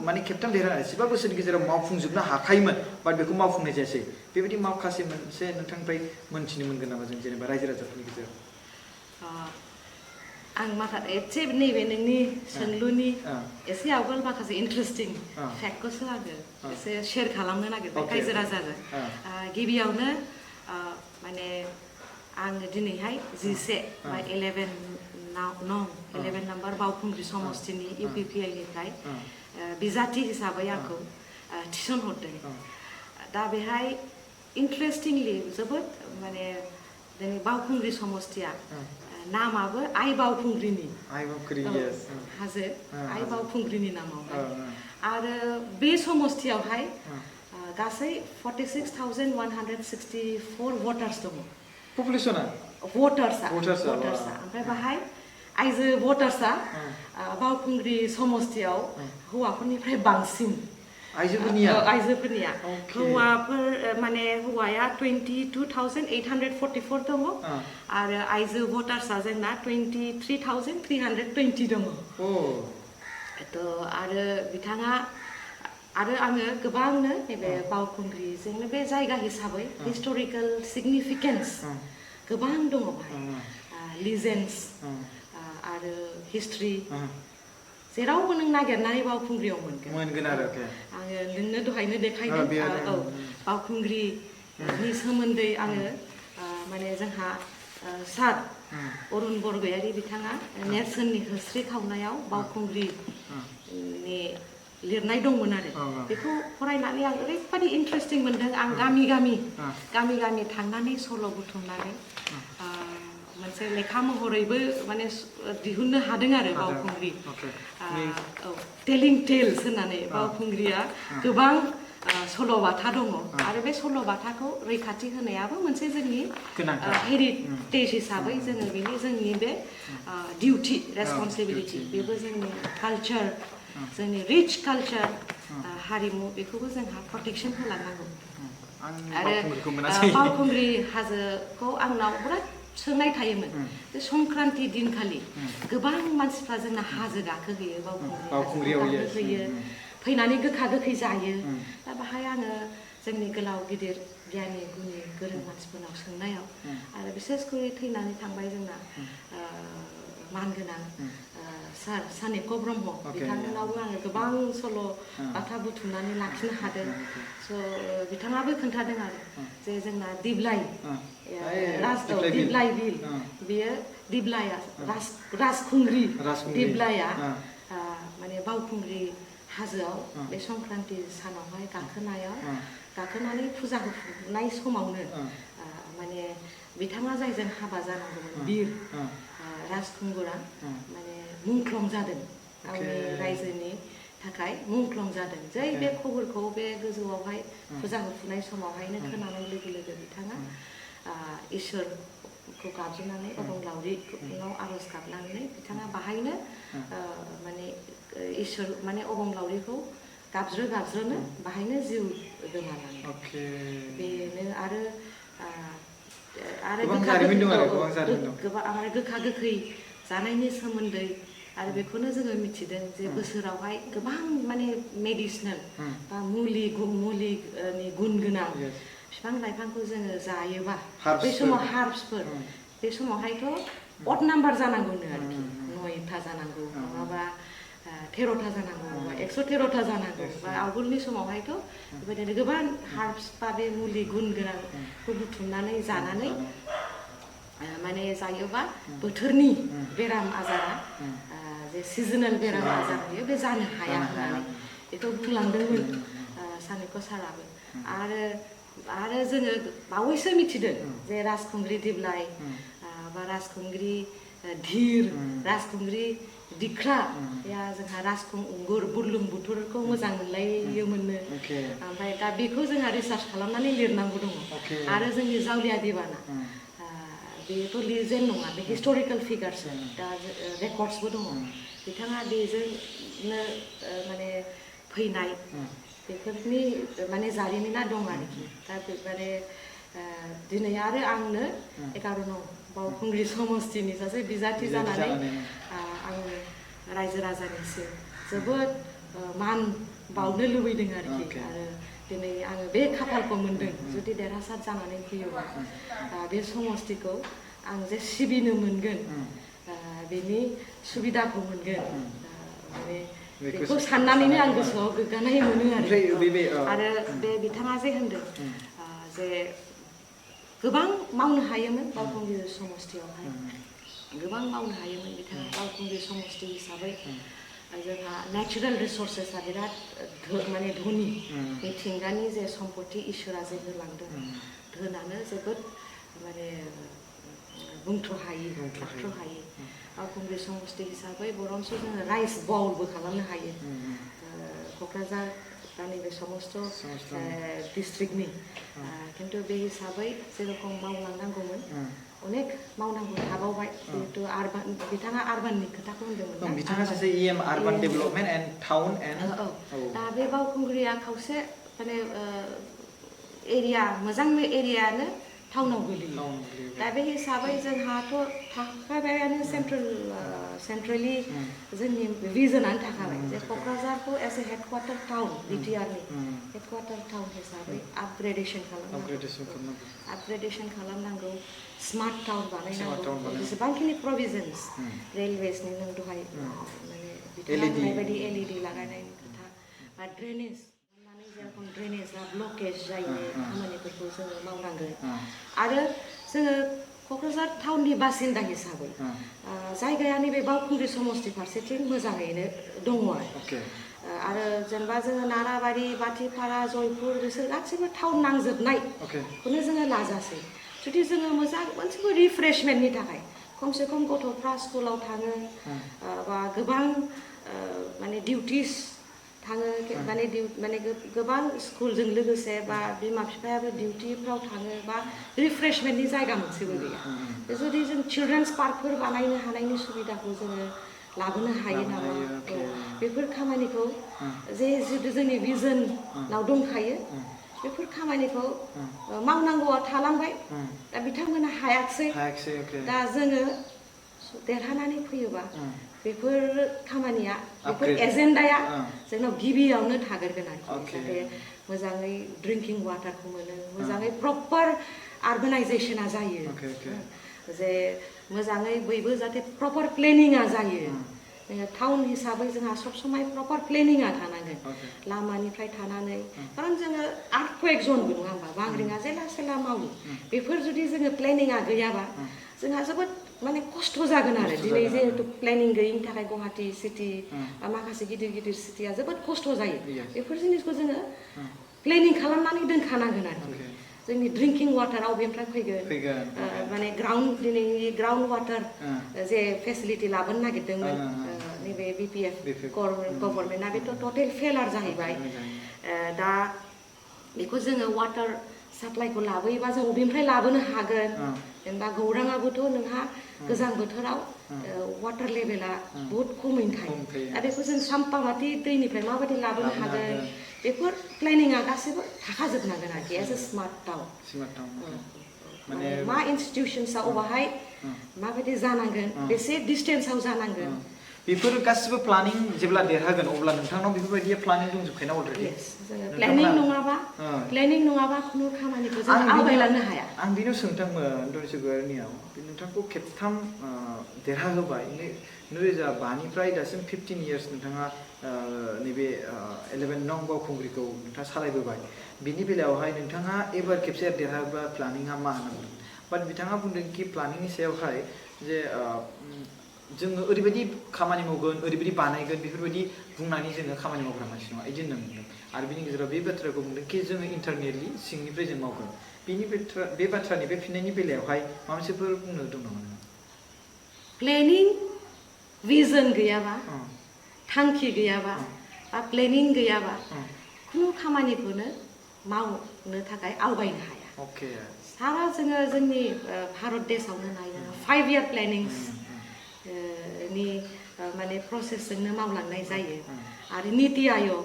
माने खेबथाम देरहानानै 15 बोसोरनि गेजेराव मावफुंजोबनो हाखायोमोन बाट बेखौ मावफुंनाय जायासै बेबायदि माखासे मोनसे नोंथांनिफ्राय मोनथिनो मोनगोन नामा जों जेनेबा रायजो राजाफोरनि गेजेराव आं माखासे एसे नैबे नोंनि सोंलुनि एसे आवगोल माखासे इन्टारेस्टिं फेक्टखौसो आङो एसे शेयार खालामनो नागिरबाय रायजो राजाजों गिबियावनो माने आङो दिनैहाय 11 बा 11 नाम्बार बावखुंग्रि समस्तिनि UPPL निफ्राय बिजाथि हिसाबै आंखौ थिसनहरदों दा बेहाय इन्टारेस्टिंलि जोबोद माने जोंनि बावखुंग्रि समस्तिया नामाबो आइ बावखुंग्रिनि हाजो आइ बावखुंग्रिनि नामावहाय आरो बे समस्तियावहाय गासै 46,164 भटार्स दङ पपुलेसना भटार्सआ ओमफ्राय बाहाय आइजो भटार्सआ बावखुंग्रि समस्तियाव हौवाफोरनिफ्राय बांसिन आइजोफोरनिया हौवाफोर माने हौवाया 22,844 दङ आरो आइजो भटार्सआ जोंना 23,320 दङ थ' आरो बिथाङा आरो आङो गोबांनो नैबे बावखुंग्रि जोंनो बे जायगा हिसाबै हिस्टरिकेल सिगनिफिकेन्स गोबां दङ बाहाय लिजेन्डस आरो हिस्ट्रि जेरावबो नों नागिरनानै बावखुंग्रियाव मोनगोन आरो आङो नोंनो दहायनो देखायदों औ बावखुंग्रिनि सोमोन्दै आङो माने जोंहा सार अरुण बरगयारि बिथाङा नेरसोननि होस्रि खावनायाव बावखुंग्रिनि लिरनाय दंमोन आरो बेखौ फरायनानै आं ओरैबादि इन्टारेस्टिं मोनदों आं गामि गामि थांनानै सल' बुथुमनानै मोनसे लेखा महरैबो माने दिहुननो हादों आरो बावखुंग्रि टेलिं टेल्स होननानै बावखुंग्रिया गोबां सल'बाथा दङ आरो बे सल'बाथाखौ रैखाथि होनायाबो मोनसे जोंनि हेरिटेज हिसाबै जोङो जोंनि बे डिउटि रेसपन्सिबिलिटि बेबो जोंनि कालचार जोंनि रिच कालचार हारिमु बेखौबो जोंहा प्रटेक्सन होलांनांगौ आरो बावखुंग्रि हाजोखौ आंनाव बिराद सोंनाय थायोमोन जे संक्रान्ति दिनखालि गोबां मानसिफ्रा जोंना हाजो गाखोहैयो बावखुंग्रियाव गाखोहैयो फैनानै गोखा गोखै जायो दा बाहाय आङो जोंनि गोलाव गिदिर गियानि गुनि गोरों मानसिफोरनाव सोंनायाव आरो बिसेसकरि थैनानै थांबाय जोंना मानगोनां सार सानिक ब्रह्म बिथांमोनावबो आङो गोबां सल' बाथा बुथुमनानै लाखिनो हादों स' बिथाङाबो खोन्थादों आरो जे जोंना दिब्लाइ बिल बेयो दिब्लाया राजखुंग्रि दिब्लाया माने बावखुंग्रि हाजोआव बे संक्रान्ति सानावहाय गाखोनानै फुजा होफुनाय समावनो माने बिथाङा जायजों हाबा जानांगौमोन बिर राजखुंगुरा माने मुंख्लं जादों गावनि रायजोनि थाखाय मुंख्लं जादों जै बे खबरखौ बे गोजौआवहाय फुजा होफुनाय समावहायनो खोनानाय लोगो लोगो बिथाङा इसोरखौ गाबज्रिनानै अबंलावरिनाव आर'ज गाबनानै बिथाङा बाहायनो माने इसोर माने अबंलावरिखौ गाबज्रोनो बाहायनो जिउ गोमालाङो बेनो आरो गोखा गोखै जानायनि सोमोन्दै आरो बेखौनो जोङो मिथिदों जे बोसोरावहाय गोबां माने मेडिसिनेल बा मुलिनि गुन गोनां बिफां लाइफांखौ जोङो जायोबा बै समाव हार्बसफोर बे समावहायथ' अड नाम्बार जानांगौनो आरोखि 9टा जानांगौ नङाबा 13टा जानांगौ बा 113टा जानांगौ बा आवगोलनि समावहायथ' बेबायदिनो गोबां हार्बस बा बे मुलि गुन गोनांखौ बुथुमनानै जानानै माने जायोबा बोथोरनि बेराम आजारा जे सिजोनेल बेराम आजार बियो बे जानो हाया होननानै बेखौ बुंलांदोंमोन सानिक साराबो आरो जोङो बावैसो मिथिदों जे राजखुंग्रि दिब्लाइ बा राजखुंग्रि धीर राजखुंग्रि दिख्ला जोंहा बुरलुंबुथुरखौ मोजां मोनलायोमोननो ओमफ्राय दा बेखौ जोंहा रिसार्च खालामनानै लिरनांगौ दङ आरो जोंनि जावलिया दिबाना बेथ' लिजेन्ड नङा बे हिस्टरिकेल फिगारसो दा रेकर्डसबो दङ बिथाङा बेजोंनो माने फैनाय बेफोरनि माने जारिमिना दं आरोखि दा माने दिनै आरो आंनो 11 नं बावखुंग्रि समस्तिनि सासे बिजाथि जानानै आङो रायजो राजानिसिम जोबोद मान बावनो लुबैदों आरोखि आरो दिनै आङो बे खाफालखौ मोनदों जुदि देरहासार जानानै फैयोबा बे समस्तिखौ आं जे सिबिनो मोनगोन बेनि सुबिदाखौ मोनगोन माने बेखौ साननानैनो आं गोसोआव गोग्गानाय मोनो आरो बे बिथाङा जे होनदों जे गोबां मावनो हायोमोन बावखुंग्रि समस्तियावहाय गोबां मावनो हायोमोन बिथाङा बावखुंग्रि समस्ति हिसाबै जोंहा नेचारेल रिसर्सेसआ बिराद माने धोनि मिथिंगानि जे सम्पति इसोरा जे होलांदों धोनानो जोबोद माने बुंथ्र'हायि बावखुंग्रि समस्ति हिसाबै बरन्स जोङो राइस बाउलबो खालामनो हायो क'क्राझार दा नैबे समस्त डिस्ट्रिक्टनि खिन्थु बे हिसाबै जेरखम मावलांनांगौमोन अनेक मावनांगौ थाबावबाय जिहेतु बिथाङा आरबाननि खोथाखौ होनदोंमोन बिथाङा सासे EM urban development and town and दा बे बावखुंग्रिया खावसे माने एरिया मोजां एरियायानो टाउनाव गोलैयो दा बे हिसाबै जोंहाथ' थाखाबायानो सेन्ट्रेलि जोंनि भिजनानो थाखाबाय जे क'क्राझारखौ एज ए हेडक्वार्टार टाउन बिटिआरनि हेडक्वार्टार टाउन हिसाबै आपग्रेडेसन खालामनांगौ स्मार्ट टाउन बानायनांगौ जेसेबांखिनि प्रभिजन्स रेलवेसनि नों दहाय माने बिथाङा बुंनाय बायदि LED लागायनायनि खोथा बा ड्रेनेज जेरखम ड्रेनेजआ ब्लकेज जायैनि खामानिफोरखौ जोङो मावनांगोन आरो जोङो क'क्राझार टाउननि बासिन्दा हिसाबै जायगाया नैबे बावखुंग्रि समस्ति फारसेथिं मोजाङैनो दङ आरो जेनेबा जोङो नाराबारि बाथिपारा जयपुर बिसोर गासैबो टाउन नांजोबनायखौनो जोङो लाजासै जुदि जोङो मोजां मोनसेबो रिफ्रेशमेन्टनि थाखाय खमसे खम गथ'फ्रा स्कुलाव थाङो बा गोबां माने डिउटिस थाङो माने गोबां स्कुलजों लोगोसे बा बिमा बिफायाबो डिउटिफ्राव थाङो बा रिफ्रेशमेन्टनि जायगा मोनसेबो गैया जुदि जों चिलड्रेन्स पार्कफोर बानायनो हानायनि सुबिदाखौ जोङो लाबोनो हायो नामा बेफोर खामानिखौ जे जितु जोंनि भिजनाव दंखायो बेफोर खामानिखौ मावनांगौआ थालांबाय दा बिथांमोना हायाखिसै दा जोङो देरहानानै फैयोबा बेफोर खामानिया बेफोर एजेन्डाया जोंनाव गिबियावनो थागोरगोन आरोखि जाहाथे मोजाङै ड्रिंकिं वाटारखौ मोनो मोजाङै प्रपार आर्बानाइजेसना जायो जे मोजाङै बयबो जाहाथे प्रपार प्लेनिङा जायो टाउन हिसाबै जोंहा सब समाय प्रपार प्लेनिङा थानांगोन लामानिफ्राय थानानै खारन जोङो आर्थकुवेक जनबो नङा होमबा बांग्रिङा जेला सेला मावो बेफोर जुदि जोङो प्लेनिङा गैयाबा जोंहा जोबोद माने खस्थ' जागोन आरो दिनै जिहेतु प्लेनिं गैयिनि थाखाय गुवाहाटि सिटि बा माखासे गिदिर गिदिर सिटिया जोबोद खस्थ' जायो बेफोर जिनिसखौ जोङो प्लेनिं खालामनानै दोनखानांगोन आरोखि जोंनि ड्रिंकिं वाटारा अबेनिफ्राय फैगोन माने दिनैनि ग्राउन्ड वाटार जे फेसिलिटि लाबोनो नागिरदोंमोन नैबे BPF गभर्नमेन्टआ बेथ' टटेल फेलार जाहैबाय दा बेखौ जोङो वाटार साप्लाइखौ लाबोयोबा जों अबेनिफ्राय लाबोनो हागोन जेनेबा गौराङाबोथ' नोंहा गोजां बोथोराव वाटार लेभेला बहुद खमैनो थायो दा बेखौ जों साम्पामाथि दैनिफ्राय माबायदि लाबोनो हागोन बेफोर प्लेनिङा गासैबो थाखाजोबनांगोन आरोखि एज ए स्मार्ट टाउन माने मा इनस्टिटिउसन्सआ अबाहाय माबायदि जानांगोन बेसे डिस्टेन्सआव जानांगोन बेफोर गासिबो प्लानिं जेब्ला देरहागोन अब्ला नोंथांनाव बेफोरबायदि प्लानिं दंजोबखायोना अलरेडि प्लेनिं नङाबा खुनु खामानिखौ जों आवगायलांनो हाया आं बेनाव सोंदोंमोन दरसिगुरिनियाव नोंथांखौ खेबथाम देरहाहोबाय 2005निफ्राय दासिम 15 इयार्स नोंथाङा नैबे 11 नं बावखुंग्रिखौ नोंथाङा सालायबोबाय बिनि बेलायावहाय नोंथाङा एबार खेबसे देरहाबा प्लानिङा मा होननांगोन बाट बिथाङा बुंदों कि प्लानिंनि सायावहाय जे जोङो ओरैबायदि खामानि मावगोन ओरैबायदि बानायगोन बेफोरबायदि बुंनानै जोङो खामानि मावग्रा मानसि नङा बिदि होनना बुंदों आरो बिनि गेजेराव बे बाथ्राखौ बुंदों कि जोङो इन्टारनेटलि सिंनिफ्राय जों मावगोन बे बाथ्रानि बे फिननायनि बेलायावहाय माबा मोनसेफोर बुंनो दं नामा प्लेनिं भिजन गैयाबा थांखि गैयाबा बा प्लेनिं गैयाबा खुनु खामानिखौनो मावनो थाखाय आवगायनो हाया सारा जोङो जोंनि भारत देशआवनो नायो 5 year प्लेनिंस नि माने प्रसेसजोंनो मावलांनाय जायो आरो नीति आयोग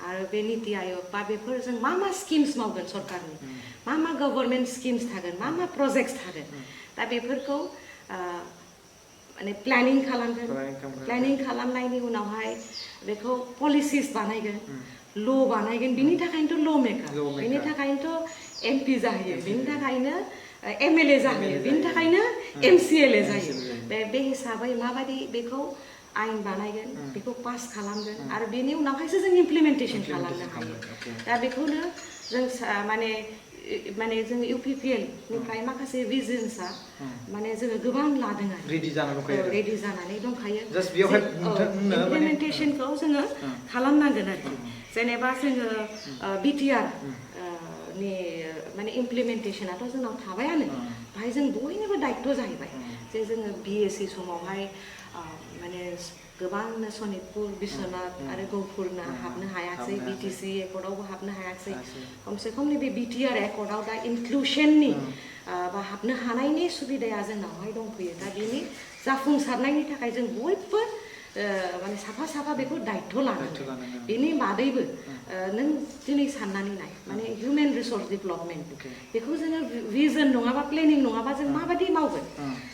आरो बे नीति आयोग बा बेफोरजों मा स्किम्स मावगोन सरकारनि मा गभर्नमेन्ट स्किम्स थागोन मा प्रजेक्ट्स थागोन दा बेफोरखौ माने प्लेनिं खालामगोन प्लेनिं खालामनायनि उनावहाय बेखौ पलिसिस बानायगोन ल' बानायगोन बिनि थाखायनोथ' ल' मेकार बिनि थाखायनोथ' MP जाहैयो बिनि थाखायनो MLA जाहैयो बिनि थाखायनो MCLA जायो बे हिसाबै माबायदि बेखौ आयेन बानायगोन बेखौ पास खालामगोन आरो बेनि उनावहायसो जों इमप्लिमेन्टेसन खालामनो हायो दा बेखौनो जों माने जों UPPL निफ्राय माखासे भिजन्सआ माने जोङो गोबां लादों आरो रेडि जानानै दंखायो इमप्लिमेन्टेसनखौ जोङो खालामनांगोन आरोखि जेनेबा जोङो BTR नि माने इमप्लिमेन्टेसनाथ' जोंनाव थाबायानो बाहाय जों बयनिबो दायित्व जाहैबाय जे जोङो BSc समावहाय माने गोबांनो सनितपुर बिश्वनाथ आरो गहपुरना हाबनो हायाखै BTC एकर्डआवबो हाबनो हायाखै खमसे खम नैबे BTR एकर्डआव दा इनक्लुसननि बा हाबनो हानायनि सुबिदाया जोंनावहाय दंफैयो दा बेनि जाफुंसारनायनि थाखाय जों बयबो माने साफा साफा बेखौ दायित्व लानांगोन बेनि बादैबो नों दिनै साननानै नाय माने हिउमेन रिसर्स डेभेलपमेन्ट बेखौ जोङो भिजन नङाबा प्लेनिं नङाबा जों माबायदि मावगोन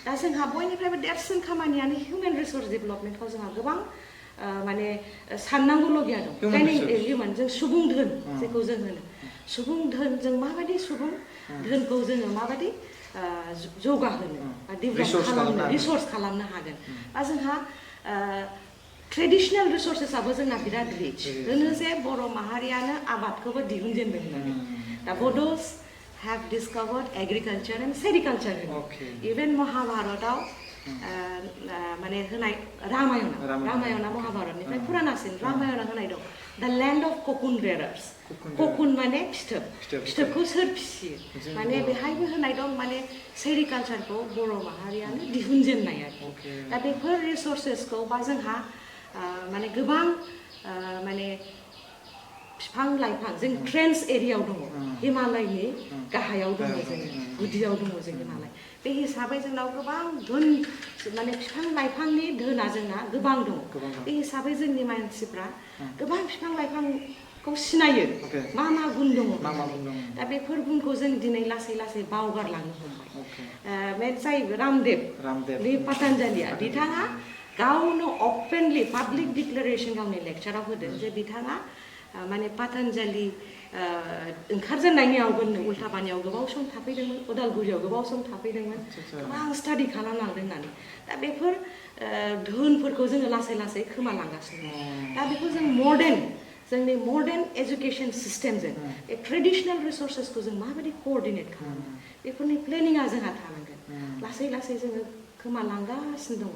दा जोंहा बयनिफ्रायबो देरसिन खामानियानो हिउमेन रिसर्स डेभेलपमेन्टखौ जोंहा गोबां माने साननांगौलगिया दं प्लेनिं हिउमेन जों सुबुं धोन जेखौ जों होनो सुबुं धोन जों माबायदि सुबुं धोनखौ जोङो माबायदि जौगाहोनो बा डेभेलप खालामनो रिसर्स खालामनो हागोन बा जोंहा ट्रेडिशनेल रिसर्सेसआबो जोंना बिराद रिच होनो जे बर' माहारियानो आबादखौबो दिहुनजेनदों होननानै दा Bodos have discovered agriculture and sericulture even महाभारतआव माने होनाय रामायणा महाभारतनिफ्राय पुरानासिन रामायणा होनाय दं the land of cocoon bearers cocoon माने फिथोबखौ सोर फिसियो माने बेहायबो होनाय दं माने सेरिकालचारखौ बर' माहारियानो दिहुनजेननाय आरो दा बेफोर रिसर्सेसखौ बा जोंहा माने गोबां माने बिफां लाइफां जों ट्रेन्स एरियायाव दङ हिमालयनि गाहायाव दङ जोङो गुदियाव दङ जों हिमालय बे हिसाबै जोंनाव गोबां धोन माने बिफां लाइफांनि धोना जोंना गोबां दङ बे हिसाबै जोंनि मानसिफ्रा गोबां बिफां लाइफांखौ सिनायो मा गुन दङ दा बेफोर गुनखौ जों दिनै लासै लासै बावगारलांनो हमबाय बे जाय रामदेव बे पतंजलिया बिथाङा गावनो अपेनलि पाब्लिक डिक्लेरेसन गावनि लेक्चाराव होदों जे बिथाङा माने पतंजलि ओंखारजेननायनि आवगोलनो उल्टापानियाव गोबाव सम थाफैदोंमोन उदालगुरियाव गोबाव सम थाफैदोंमोन गोबां स्टाडि खालामलांदों होननानै दा बेफोर धोनफोरखौ जोङो लासै लासै खोमालांगासिनो दा बेखौ जों जोंनि मर्डान एजुकेसन सिस्टेमजों बे ट्रेडिशनेल रिसर्सेसखौ जों माबायदि कअर्डिनेट खालामो बेफोरनि प्लेनिङा जोंहा थानांगोन लासै लासै जोङो खोमालांगासिनो दङ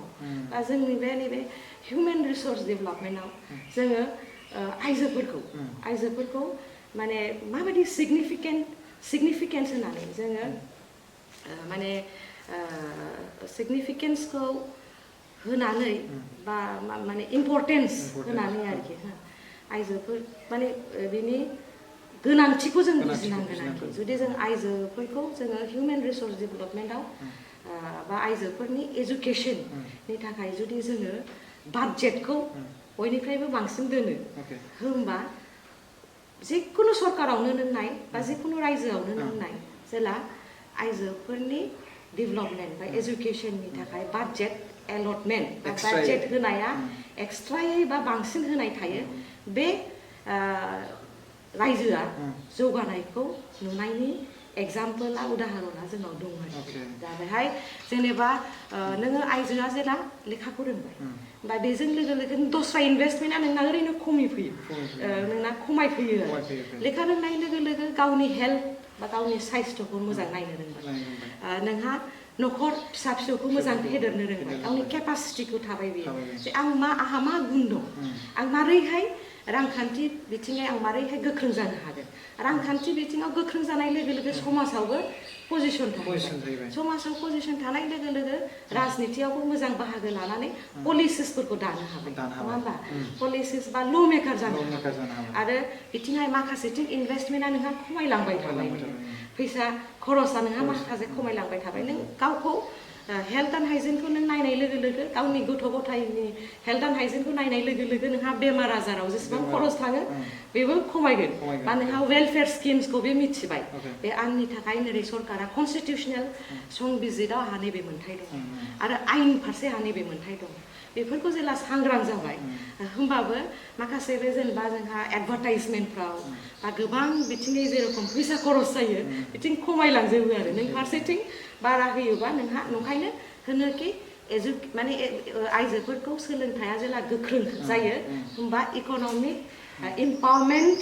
दा जोंनि बे नैबे हिउमेन रिसर्स डेभेलपमेन्टआव जोङो आइजोफोरखौ माने माबायदि सिगनिफिकेन्स होनानै जोङो माने सिगनिफिकेन्सखौ होनानै बा माने इम्परटेन्स होनानै आरोखि आइजोफोर माने बेनि गोनांथिखौ जों बुजिनांगोन आरोखि जुदि जों आइजोफोरखौ जोङो हिउमेन रिसर्स डेभेलपमेन्टआव बा आइजोफोरनि एजुकेसननि थाखाय जुदि जोङो बाजेटखौ बयनिफ्रायबो बांसिन दोनो होमबा जिखुनु सरकारावनो नों नाय बा जिखुनु रायजोआवनो नों नाय जेला आइजोफोरनि डेभेलपमेन्ट बा एजुकेसननि थाखाय बाजेट एलटमेन्ट बा बाजेट होनाया एक्सट्रायै बा बांसिन होनाय थायो बे रायजोआ जौगानायखौ नुनायनि एग्जाम्पला उदाहरना जोंनाव दं आरो दा बेहाय जेनेबा नोङो आइजोआ जेला लेखाखौ रोंबाय बा बेजों लोगो लोगो दस्रा इनभेस्टमेन्टआ नोंना ओरैनो खमिफैयो नोंना खमायफैयो लेखा रोंनाय लोगो लोगो गावनि हेल्थ बा गावनि साइस्थ'खौ मोजां नायनो रोंबाय नोंहा न'खर फिसा फिसौखौ मोजां फेदेरनो रोंबाय गावनि केपासिटिखौ थाबाय बेयो जे आंहा मा गुन दं आं मारैहाय रांखान्थि बिथिङै आं मारैहाय गोख्रों जानो हागोन रांखान्थि बिथिङाव गोख्रों जानाय लोगो लोगो समाजावबो पजिसन थाहैबाय समाजाव पजिसन थानाय लोगो लोगो राजनितियावबो मोजां बाहागो लानानै पलिसिसफोरखौ दानो हाबाय नङा होमबा पलिसिस बा ल' मेकार जानो हाबाय आरो बिथिंहाय माखासेथिं इनभेस्टमेन्टआ नोंहा खमायलांबाय थाबाय फैसा खरसा नोंहा माखासे खमायलांबाय थाबाय नों गावखौ हेल्थ एन्ड हाइजिनखौ नों नायनाय लोगो लोगो गावनि गथ' गथायनि हेल्थ एन्ड हाइजिनखौ नायनाय लोगो लोगो नोंहा बेमार आजाराव जेसेबां खरस थाङो बेबो खमायगोन बा नोंहा वेलफेयार स्किम्सखौ बे मिथिबाय बे आंनि थाखाय नोरै सरकारा कनस्टिटिउसनेल संबिजिराव आंहा नैबे मोन्थाय दं आरो आयेन फारसे आंहा नैबे मोन्थाय दं बेफोरखौ जेला सांग्रां जाबाय होमबाबो माखासे बे जेनेबा जोंहा एडभार्टाइजमेन्टफ्राव बा गोबां बिथिङै जेरखम फैसा खरस जायो बिथिं खमायलांजोबो आरो नों फारसेथिं बारा होयोबा नोंहा नंखायनो होनोखि माने आइजोफोरखौ सोलोंथाइया जेला गोख्रों जायो होमबा इक'नमिक इम्पावारमेन्ट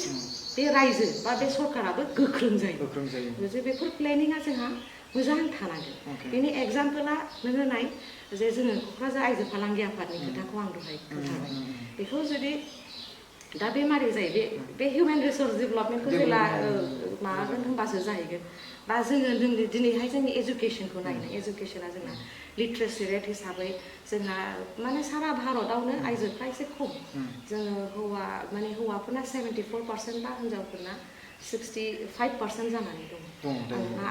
बे रायजो बा बे सरकाराबो गोख्रों जायो जे बेफोर प्लेनिङा जोंहा मोजां थानांगोन बेनि एग्जाम्पला नोङो नाय जे जोङो क'क्राझार आइजो फालांगि आफादनि खोथाखौ आं दहाय खोन्थाबाय बेखौ जुदि दा बे मारै जायो बे हिउमेन रिसर्स डेभेलपमेन्टखौ जेला माबागोन होनबासो जाहैगोन बा जोङो दिनैहाय जोंनि एजुकेसनखौ नायनो एजुकेसना जोंना लिटारेसि रेट हिसाबै जोंना माने सारा भारतआवनो आइजोफ्रा एसे खम जोङो हौवाफोरना 74% बा हिन्जावफोरना 65% जानानै दङ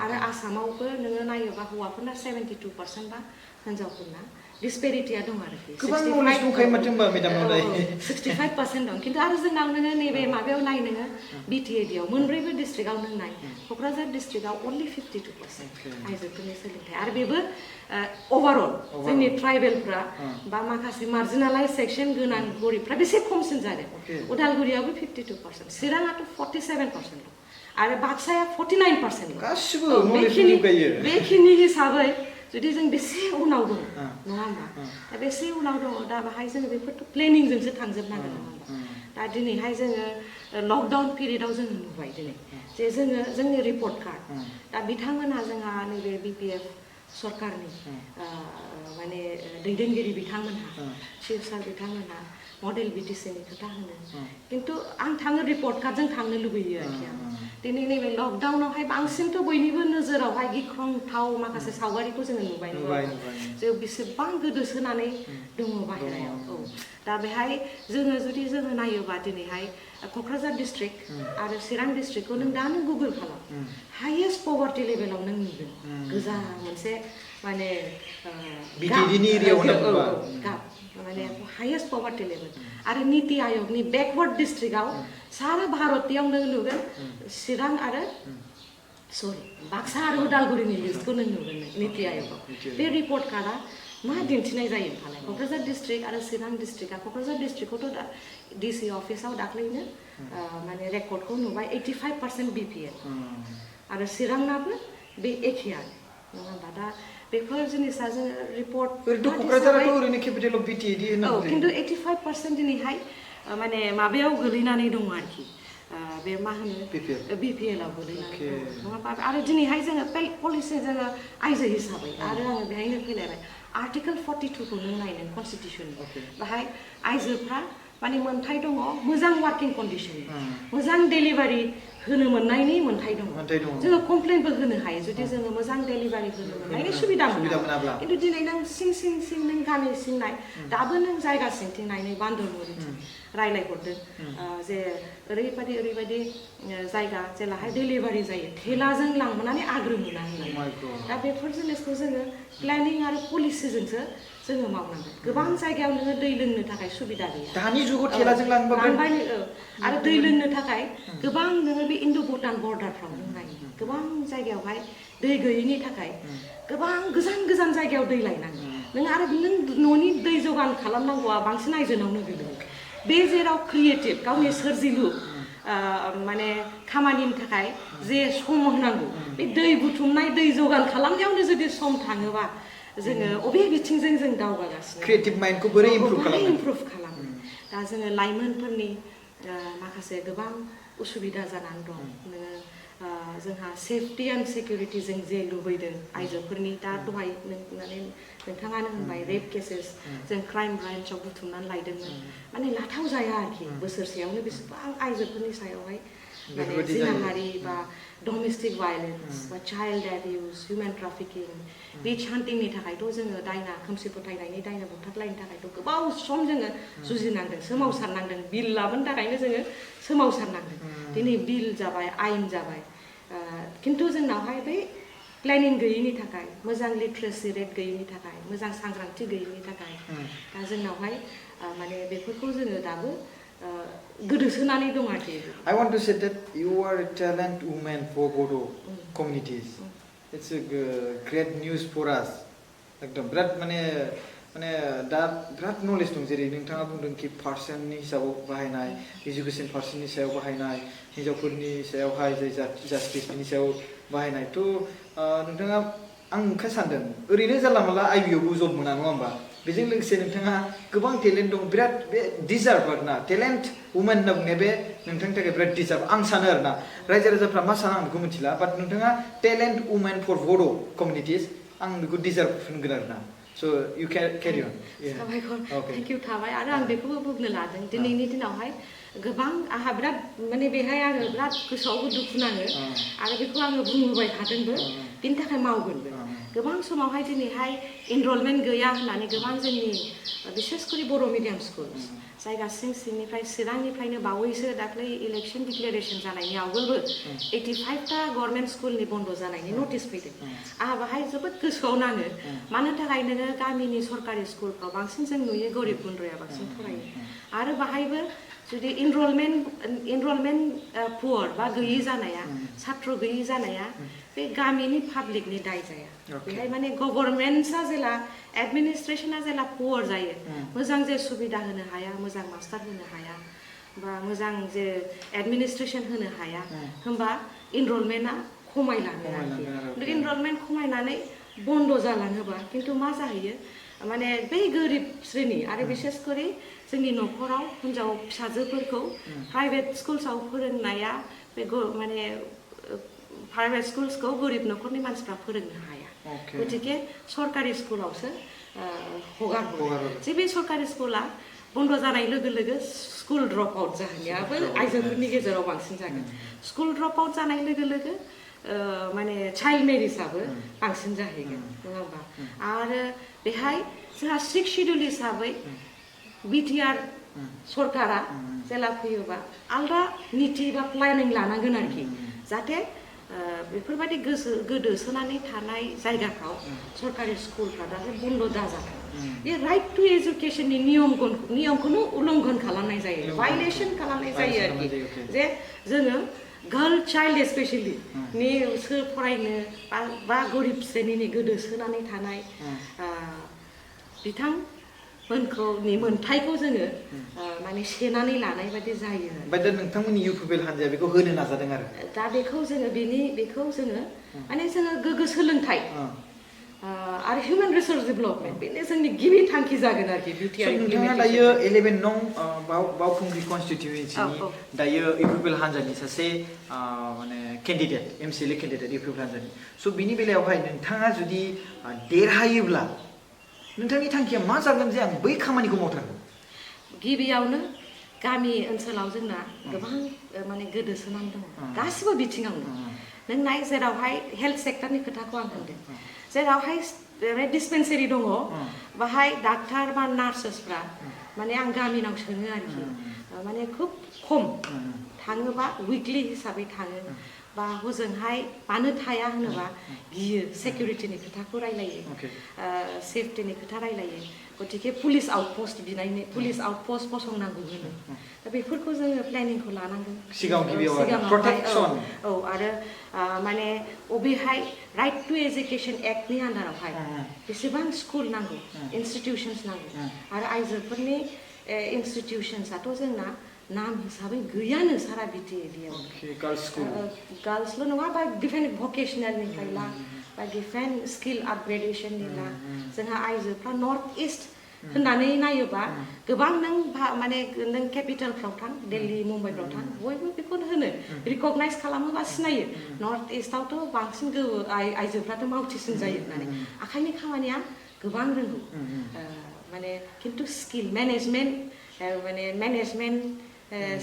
आरो आसामावबो नोङो नायोबा हौवाफोरना 72% बा हिन्जावफोरना डिसपेरिटिया दं आरोखि गोबां नलेज दंखायो माथो होनबा मेडामनावलाय 65% दं खिन्थु आरो जोंनाव नोङो नैबे माबायाव नाय नोङो BTAD आव मोनब्रैबो डिस्ट्रिक्टआव नों नाय क'क्राझार डिस्ट्रिक्टआव only 52% आइजोफोरनि सोलोंथाइ आरो बेबो ओभारअल जोंनि ट्राइबेलफ्रा बा माखासे मार्जिनालाइज सेक्सन गोनां गरिबफ्रा बेसे खमसिन जादों उदालगुरियावबो 52% चिराङाथ' 47% दं आरो बाक्साया 49% गासिबो नलेज दंखायो बेखिनि हिसाबै जुदि जों बेसे उनाव दं नङा होमबा दा बेसे उनाव दङ दा बाहाय जोङो बेफोरथ' प्लेनिंजोंसो थांजोबनांगोन नङा होमबा दा दिनैहाय जोङो लकडाउन पिरियडआव जोङो नुबाय दिनै जे जोङो जोंनि रिपर्ट कार्ड दा बिथांमोनहा जोंहा नैबे BPF सरकारनि माने दैदेनगिरि बिथांमोनहा चिफ सार बिथांमोनहा मडेल BTCनि खोथा होनो खिन्थु आं थाङो रिपर्ट कार्डजों थांनो लुबैयो आरोखि आं दिनै नैबे लकडाउनावहाय बांसिनथ' बयनिबो नोजोरावहाय गिख्रंथाव माखासे सावगारिखौ जोङो नुबाय जे बेसेबां गोदोसोनानै दङ बाहेरायाव दा बेहाय जोङो जुदि जोङो नायोबा दिनैहाय क'क्राझार डिस्ट्रिक्ट आरो चिरां डिस्ट्रिक्टखौ नों दानो गुगोल खालाम हाइएस्ट पभार्टि लेभेलाव नों नुगोन गोजा मोनसे माने BTADनि एरियायाव माने हाइएस्ट पभार्टि लेभेल आरो नीति आयगनि बेकवर्ड डिस्ट्रिक्टआव सारा भारतयाव नों नुगोन चिरां आरो बाक्सा आरो उदालगुरिनि लिस्टखौ नों नुगोन नीति आयगआव बे रिपर्ट कार्डआ मा दिन्थिनाय जायो फालाय क'क्राझार डिस्ट्रिक्ट आरो चिरां डिस्ट्रिक्टआ क'क्राझार डिस्ट्रिक्टखौथ' दा DC अफिसाव दाख्लैनो माने रेकर्डखौ नुबाय 85% BPL आरो चिरांनाबो बे एखेयानो नङा होमबा दा बेफोर जिनिसा जोङो रिपर्ट क'क्राझाराथ' ओरैनो केपिटेल अफ BTAD होनना खिन्थु 85% दिनैहाय माने माबायाव गोलैनानै दङ आरोखि बे मा होनो BPL आव गोलैनानै दङ नङा होमबा आरो दिनैहाय जोङो पलिसि जोङो आइजो हिसाबै आरो आङो बेहायनो फैलायबाय आर्टिकेल 42 खौ नों नायनो कनस्टिटिउसननि बाहाय आइजोफ्रा माने मोन्थाय दङ मोजां वार्किं कन्डिसन मोजां डेलिभारि होनो मोननायनि मोन्थाय दङ जोङो कमप्लेनबो होनो हायो जुदि जोङो मोजां डेलिभारि होनो मोननायनि सुबिदा मोनाब्ला खिन्थु दिनै नों सिं नों गामि सिं नाय दाबो नों जायगा सिंथिं नायनो बान्दरमुरिथिं रायलायहरदों जे ओरैबायदि जायगा जेलाहाय डेलिभारि जायो थेलाजों लांनानै आग्रो मोना दा बेफोर जिनिसखौ जोङो प्लेनिं आरो पलिसिजोंसो जोङो मावनांगोन गोबां जायगायाव नोङो दै लोंनो थाखाय सुबिदा गैया दानि जुगाव थेलाजों लांबाय आरो दै लोंनो थाखाय गोबां नोङो बे इन्ड' भुटान बर्डारफ्राव नों नायो गोबां जायगायावहाय दै गैयैनि थाखाय गोबां गोजान जायगायाव दै लायनांगौ नों आरो नों न'नि दै जगान खालामनांगौआ बांसिन आइजोनावनो गोलैयो बे जेराव क्रिएटिभ गावनि सोरजिलु माने खामानिनि थाखाय जे सम होनांगौ बे दै बुथुमनाय दै जगान खालामनायावनो जुदि सम थाङोबा जोङो अबे बिथिंजों जों दावगागासिनो क्रिएटिभ माइन्डखौ बोरै इमप्रुभ खालामो दा जोङो लाइमोनफोरनि माखासे गोबां उसुबिदा जानानै दं नोङो जोंहा सेफटि एन्ड सिकिउरिटि जों जे लुबैदों आइजोफोरनि दा दहाय नोंथाङानो होनबाय रेप केसेस जों क्राइम ब्रान्चआव बुथुमनानै लायदोंमोन माने लाथाव जाया आरोखि बोसोरसेयावनो बेसेबां आइजोफोरनि सायावहाय माने जिनाहारि बा डमेस्टिक भायलेन्स बा चाइल्ड एब्यूज ह्यूमेन ट्राफिकिं विच हान्टिंनि थाखायथ' जोङो दायना खोमसि फोथायनायनि दायना बुथारलायनो थाखायथ' गोबाव सम जोङो जुजिनांदों सोमावसारनांदों बिल लाबोनो थाखायनो जोङो सोमावसारनांदों दिनै बिल जाबाय आयेन जाबाय खिन्थु जोंनावहाय बै प्लेनिं गैयैनि थाखाय मोजां लिटारेसि रेट गैयैनि थाखाय मोजां सांग्रांथि गैयैनि थाखाय दा जोंनावहाय माने बेफोरखौ जोङो दाबो गोदोसोनानै दं आरोखि I want to say that you are a talent woman for Bodo communities. It's a great news for us. एकदम बिराद माने दा बिराद नलेज दं जेरै नोंथाङा बुंदों कि पार्सननि हिसाबाव बाहायनाय एजुकेशन पार्सननि सायाव बाहायनाय हिन्जावफोरनि सायावहाय जाय जास्टिसनि सायाव बाहायनायथ' नोंथाङा आं ओंखाय सानदों ओरैनो जानला मानला IBआवबो जब मोना नङा होमबा बेजों लोगोसे नोंथाङा गोबां टेलेन्ट दं बिराद बे डिजार्भ आरोना टेलेन्ट वुमेन होनना बुंनाय बे नोंथांनि थाखाय बिराद डिजार्भ आं सानो आरोना रायजो राजाफ्रा मा सानो आं बेखौ मिथिला बाट नोंथाङा टेलेन्ट वुमेन फर बड' कमिउनिटिस आं बेखौ डिजार्भ होनगोन आरोना So you can carry on. साबायखर थेंक इउ थाबाय आरो आं बेखौबो बुंनो लादों दिनैनि दिनावहाय गोबां आंहा बिराद माने बेहाय आङो बिराद गोसोआवबो दुखु नाङो आरो बेखौ आङो बुंबोबाय थादोंबो बिनि थाखाय मावगोनबो गोबां समावहाय दिनैहाय इनरलमेन्ट गैया होननानै गोबां जोंनि बिसेसकरि बर' मिडियाम स्कुल जायगा सिंनिफ्राय चिरांनिफ्रायनो बावैसो दाख्लै इलेक्सन डिक्लेरेसन जानायनि आवगोलबो 85टा गभर्नमेन्ट स्कुलनि बन्द जानायनि नटिस फैदों आंहा बाहाय जोबोद गोसोआव नाङो मानो थाखाय नोङो गामिनि सरकारि स्कुलफ्राव बांसिन जों नुयो गरिब गुन्द्राया बांसिन फरायो आरो बाहायबो जुदि इनरलमेन्ट पुवर बा गैयि जानाया सात्र गैयि जानाया बे गामिनि पाब्लिकनि दाय जाया बेहाय माने गभर्नमेन्टआ जेला एडमिनिस्ट्रेशना जेला पुवर जायो मोजां जे सुबिदा होनो हाया मोजां मास्टार होनो हाया बा मोजां जे एडमिनिस्ट्रेशन होनो हाया होमबा इनरलमेन्टआ खमायलाङो आरोखि इनरलमेन्ट खमायनानै बन्द जालाङोबा खिन्थु मा जाहैयो माने बै गोरिब श्रेणी आरो बिसेसकरि जोंनि न'खराव हिनजाव फिसाजोफोरखौ प्राइभेट स्कुल्सआव फोरोंनाया बे माने प्राइभेट स्कुल्सखौ गोरिब न'खरनि मानसिफ्रा फोरोंनो हाया गतिके सरकारि स्कुलावसो हगार हरो जे बे सरकारि स्कुला बन्द जानाय लोगो लोगो स्कुल ड्रप आउट जाहैनायाबो आइजोफोरनि गेजेराव बांसिन जागोन स्कुल ड्रप आउट जानाय लोगो लोगो माने चाइल्ड मेरिजआबो बांसिन जाहैगोन नङा होमबा आरो बेहाय जोंहा 6 शिड्युल हिसाबै BTAD सरकारा जेला फैयोबा आलदा नीति बा प्लेनिं लानांगोन आरोखि जाहाथे बेफोरबायदि गोदोसोनानै थानाय जायगाफ्राव सरकारि स्कुलफ्रा दाहाय बन्द दाजाथों बे राइट टु एजुकेशननि नियमखौनो उल्लंघन खालामनाय जायो भायलेसन खालामनाय जायो आरोखि जे जोङो गार्ल चाइल्ड स्पेशली नि फरायनो बा गरिब श्रेणीनि गोदोसोनानै थानाय बिथांमोनखौ मोनथायखौ जोङो माने सेनानै लानाय बायदि जायो दा नोंथांमोननि UPPL हान्जाया बेखौ होनो नाजादों आरो दा बेखौ जोङो माने जोङो गोग्गो सोलोंथाइ आरो हिउमेन रिसोर्स डेभेलपमेन्ट बेनो जोंनि गिबि थांखि जागोन आरोखि BTAD नोंथाङा दायो 11 नं बावखुंग्रि कनस्टिट्युएन्सिनि दायो UPPL हान्जानि सासे माने केन्डिडेट MCLA केन्डिडेट UPPL हान्जानि स' बिनि बेलायावहाय नोंथाङा जुदि देरहायोब्ला नोंथांनि थांखिया मा जागोन जे आं बै खामानिखौ मावथारगोन गिबियावनो गामि ओनसोलाव जोंना गोबां माने गोदोसोनानै दङ गासिबो बिथिङावनो नों नाय जेरावहाय हेल्थ सेक्टरनि खोथाखौ आं होनदों जेरावहाय डिस्पेन्सारि दङ बाहाय डाक्टार बा नार्सेसफ्रा माने आं गामिनाव सोङो आरोखि माने खुब खम थाङोबा उइकलि हिसाबै थाङो बा हजोंहाय मानो थाया होनोबा गियो सिकिउरिटिनि खोथाखौ रायलायो सेफटिनि खोथा रायलायो गतिके पुलिस आउटपस्ट बिनायनि पुलिस आउटपस्ट फसंनांगौ होनो दा बेफोरखौ जोङो प्लेनिंखौ लानांगोन सिगाङावहाय औ आरो माने अबेहाय राइट टु एजुकेशन एक्टनि आन्डारावहाय बेसेबां स्कुल नांगौ इनस्टिटिउसन्स नांगौ आरो आइजोफोरनि इनस्टिटिउसन्सआथ' जोंना नाम हिसाबै गैयानो सारा BTADआव गार्लसल' नङा बा डिफेन्ट भकेसनेलनिफ्राय ला बा डिफेन्ट स्किल आपग्रेडेशननि ला जोंहा आइजोफ्रा नर्थ इस्ट होननानै नायोबा गोबां नों माने नों केपिटेलफ्राव थां दिल्ली मुम्बाइफ्राव थां बयबो बेखौनो होनो रिकगनाइज खालामो बा सिनायो नर्थ इस्टआवथ' बांसिन आइजोफ्राथ' मावथिसिन जायो होननानै आखाइनि खामानिया गोबां रोंगौ माने खिन्थु स्किल मेनेजमेन्ट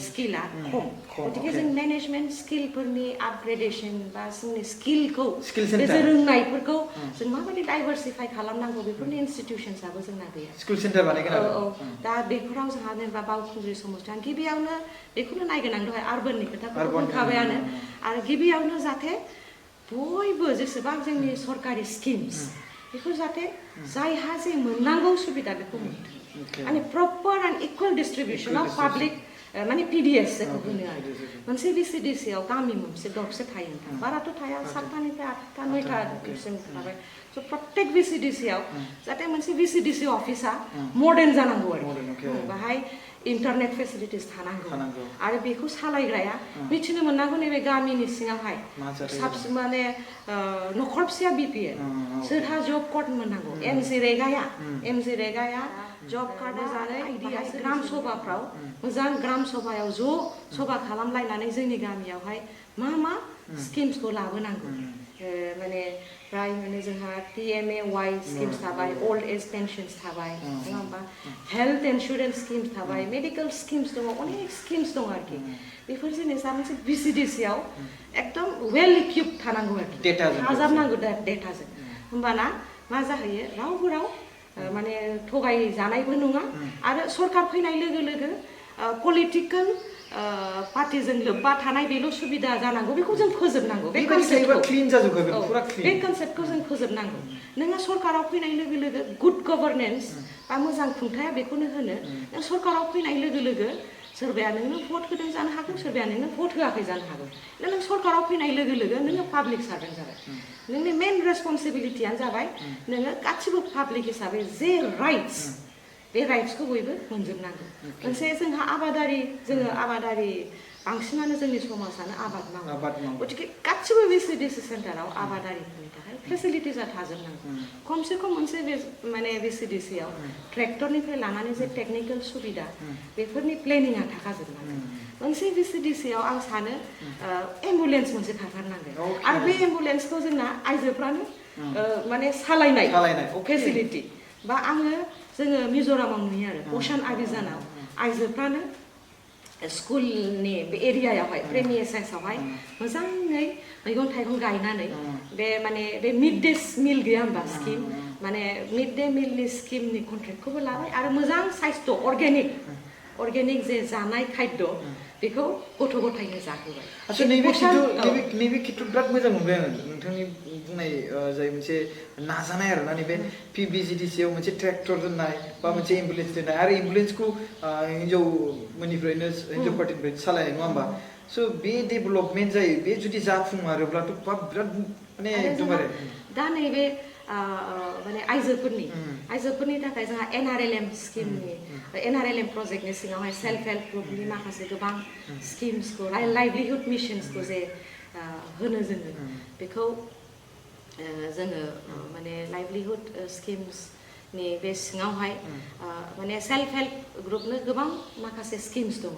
स्किला खम गतिके जों मेनेजमेन्ट स्किलफोरनि आपग्रेडेशन बा जोंनि स्किलखौ रोंनायफोरखौ जों माबायदि डाइभारसिफाइ खालामनांगौ बेफोरनि इनस्टिटिउसन्सआबो जोंना गैया स्कुल सेन्टार बानायगोन औ दा बेफोराव जोंहा जेनेबा बावखुंग्रि समाजाव गिबियावनो बेखौनो नायगोन आं दहाय आर्बाननि खोथाखौ बुंखाबायानो आरो गिबियावनो जाहाथे बयबो जेसेबां जोंनि सरकारि स्किम्स बेखौ जाहाथे जायहा जे मोननांगौ सुबिदा बेखौ मोनथों माने proper and equal distribution of public माने PDS जायखौ होनो आरो मोनसे VCDCआव गामि मोनसे दरसे थायो नोंथां बाराथ' थाया 7टानिफ्राय 8टा 9टासिम थाबाय स' प्रत्येक VCDCआव जाहाथे मोनसे VCDC अफिसा मडार्न जानांगौ आरो बाहाय इन्टारनेट फेसिलिटिस थानांगौ आरो बेखौ सालायग्राया मिथिनो मोननांगौ नैबे गामिनि सिङावहाय माने नखरबसेया BPL सोरहा जब कार्ड मोननांगौ MCLA जब कार्ड जानाय ग्राम सभाफ्राव मोजां ग्राम सभायाव ज' सभा खालामलायनानै जोंनि गामियावहाय मा स्किम्सखौ लाबोनांगौ माने प्राय माने जोंहा PMAY स्किम्स थाबाय ओल्ड एज पेन्सन्स थाबाय नङा होमबा हेल्थ इन्सुरेन्स स्किम्स थाबाय मेडिकेल स्किम्स दङ अनेक स्किम्स दङ आरोखि बेफोर जिनिसा मोनसे VCDCआव एकदम वेल इक्विप्ड थानांगौ आरोखि थाजाबनांगौ डेटाजों होमबाना मा जाहैयो रावबो राव माने थगाय जानायबो नङा आरो सरकार फैनाय लोगो लोगो पलिटिकल पार्टीजों लोब्बा थानाय बेल' सुबिदा जानांगौ बेखौ जों फोजोबनांगौ बे कनसेप्टखौ जों फोजोबनांगौ नोङो सरकाराव फैनाय लोगो लोगो गुड गभर्नेन्स बा मोजां खुंथाया बेखौनो होनो नों सरकाराव फैनाय लोगो लोगो सोरबाया नोंनो भट होदों जानो हागौ सोरबाया नोंनो भट होआखै जानो हागौ नों सरकाराव फैनाय लोगो लोगो नोङो पाब्लिक सार्भेन्ट जाबाय नोंनि मेन रेसपन्सिबिलिटियानो जाबाय नोङो गासिबो पाब्लिक हिसाबै जे राइट्स बे राइट्सखौ बयबो मोनजोबनांगौ मोनसे जोंहा जोङो आबादारि बांसिनानो जोंनि समाजानो आबाद मावो गथिखे गासिबो VCDC सेन्टाराव आबादारिफोरनि थाखाय फेसिलिटिसा थाजोबनांगौ खमसे खम मोनसे माने VCDC आव ट्रेक्टरनिफ्राय लानानै जे टेकनिकेल सुबिदा बेफोरनि प्लेनिङा थाखाजोबनांगौ मोनसे VCDC आव आं सानो एम्बुलेन्स मोनसे थाथारनांगोन आरो बे एम्बुलेन्सखौ जोंना आइजोफ्रानो माने सालायनाय फेसिलिटि बा जोङो मिज'रामाव नुयो आरो प'षान अभियानाव आइजोफ्रानो स्कुलनि बे एरियायावहाय प्रेमियासाइसआवहाय मोजाङै मैगं थाइगं गायनानै बे मिड डे मिल गैया होमबा स्किम माने मिड डे मिलनि स्किमनि कन्ट्रेक्टखौबो लाबाय आरो मोजां साइस्थ' अर्गेनिक जे जानाय खाद्य बेखौ गथ' गथायनो जाहोबाय आच्छा नैबे खेथ्रआव बिराद मोजां मोनबाय आङो नोंथांनि बुंनाय जाय मोनसे नाजानाय आरोना नैबे VCDC आव मोनसे ट्रेक्टर दोननाय बा मोनसे एम्बुलेन्स दोननाय आरो एम्बुलेन्सखौ हिन्जाव पार्टिनिफ्राय सालायनाय नङा होमबा स' बे डेभेलपमेन्ट जायो बे जुदि जाफुंमारोब्लाथ' बिराद माने एकदमबारे दा नैबे माने आइजोफोरनि थाखाय जोंहा NRLM स्किमनि NRLM प्रजेक्टनि सिङावहाय सेल्फ हेल्प ग्रुपनि माखासे गोबां स्किम्सखौ लाइभलिहुड मिशन्सखौ जे होनो जोङो बेखौ जोङो माने लाइभलिहुड स्किम्सनि बे सिङावहाय माने सेल्फ हेल्प ग्रुपनो गोबां माखासे स्किम्स दङ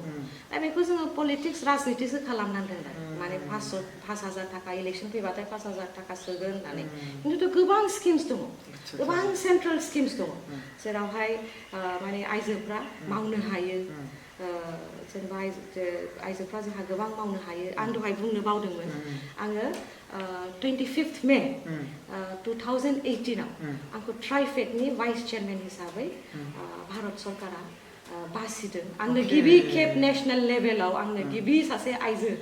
दा बेखौ जोङो पलिटिक्स राजनितिसो खालामनानै दोनबाय माने 5,000 थाखा इलेक्सन फैबाथाय 5,000 थाखा सोगोन होननानै खिन्थु गोबां स्किम्स दङ गोबां सेन्ट्रेल स्किम्स दङ जेरावहाय माने आइजोफ्रा मावनो हायो जेनेबा आइजोफ्रा जोंहा गोबां मावनो हायो आं दहाय बुंनो बावदोंमोन आङो 25 मे 2018 आव आंखौ ट्राइफेडनि भाइस चेयारमेन हिसाबै भारत सरकारा बासिदों आंनो गिबि खेब नेशनेल लेभेलाव आंनो गिबि सासे आइजो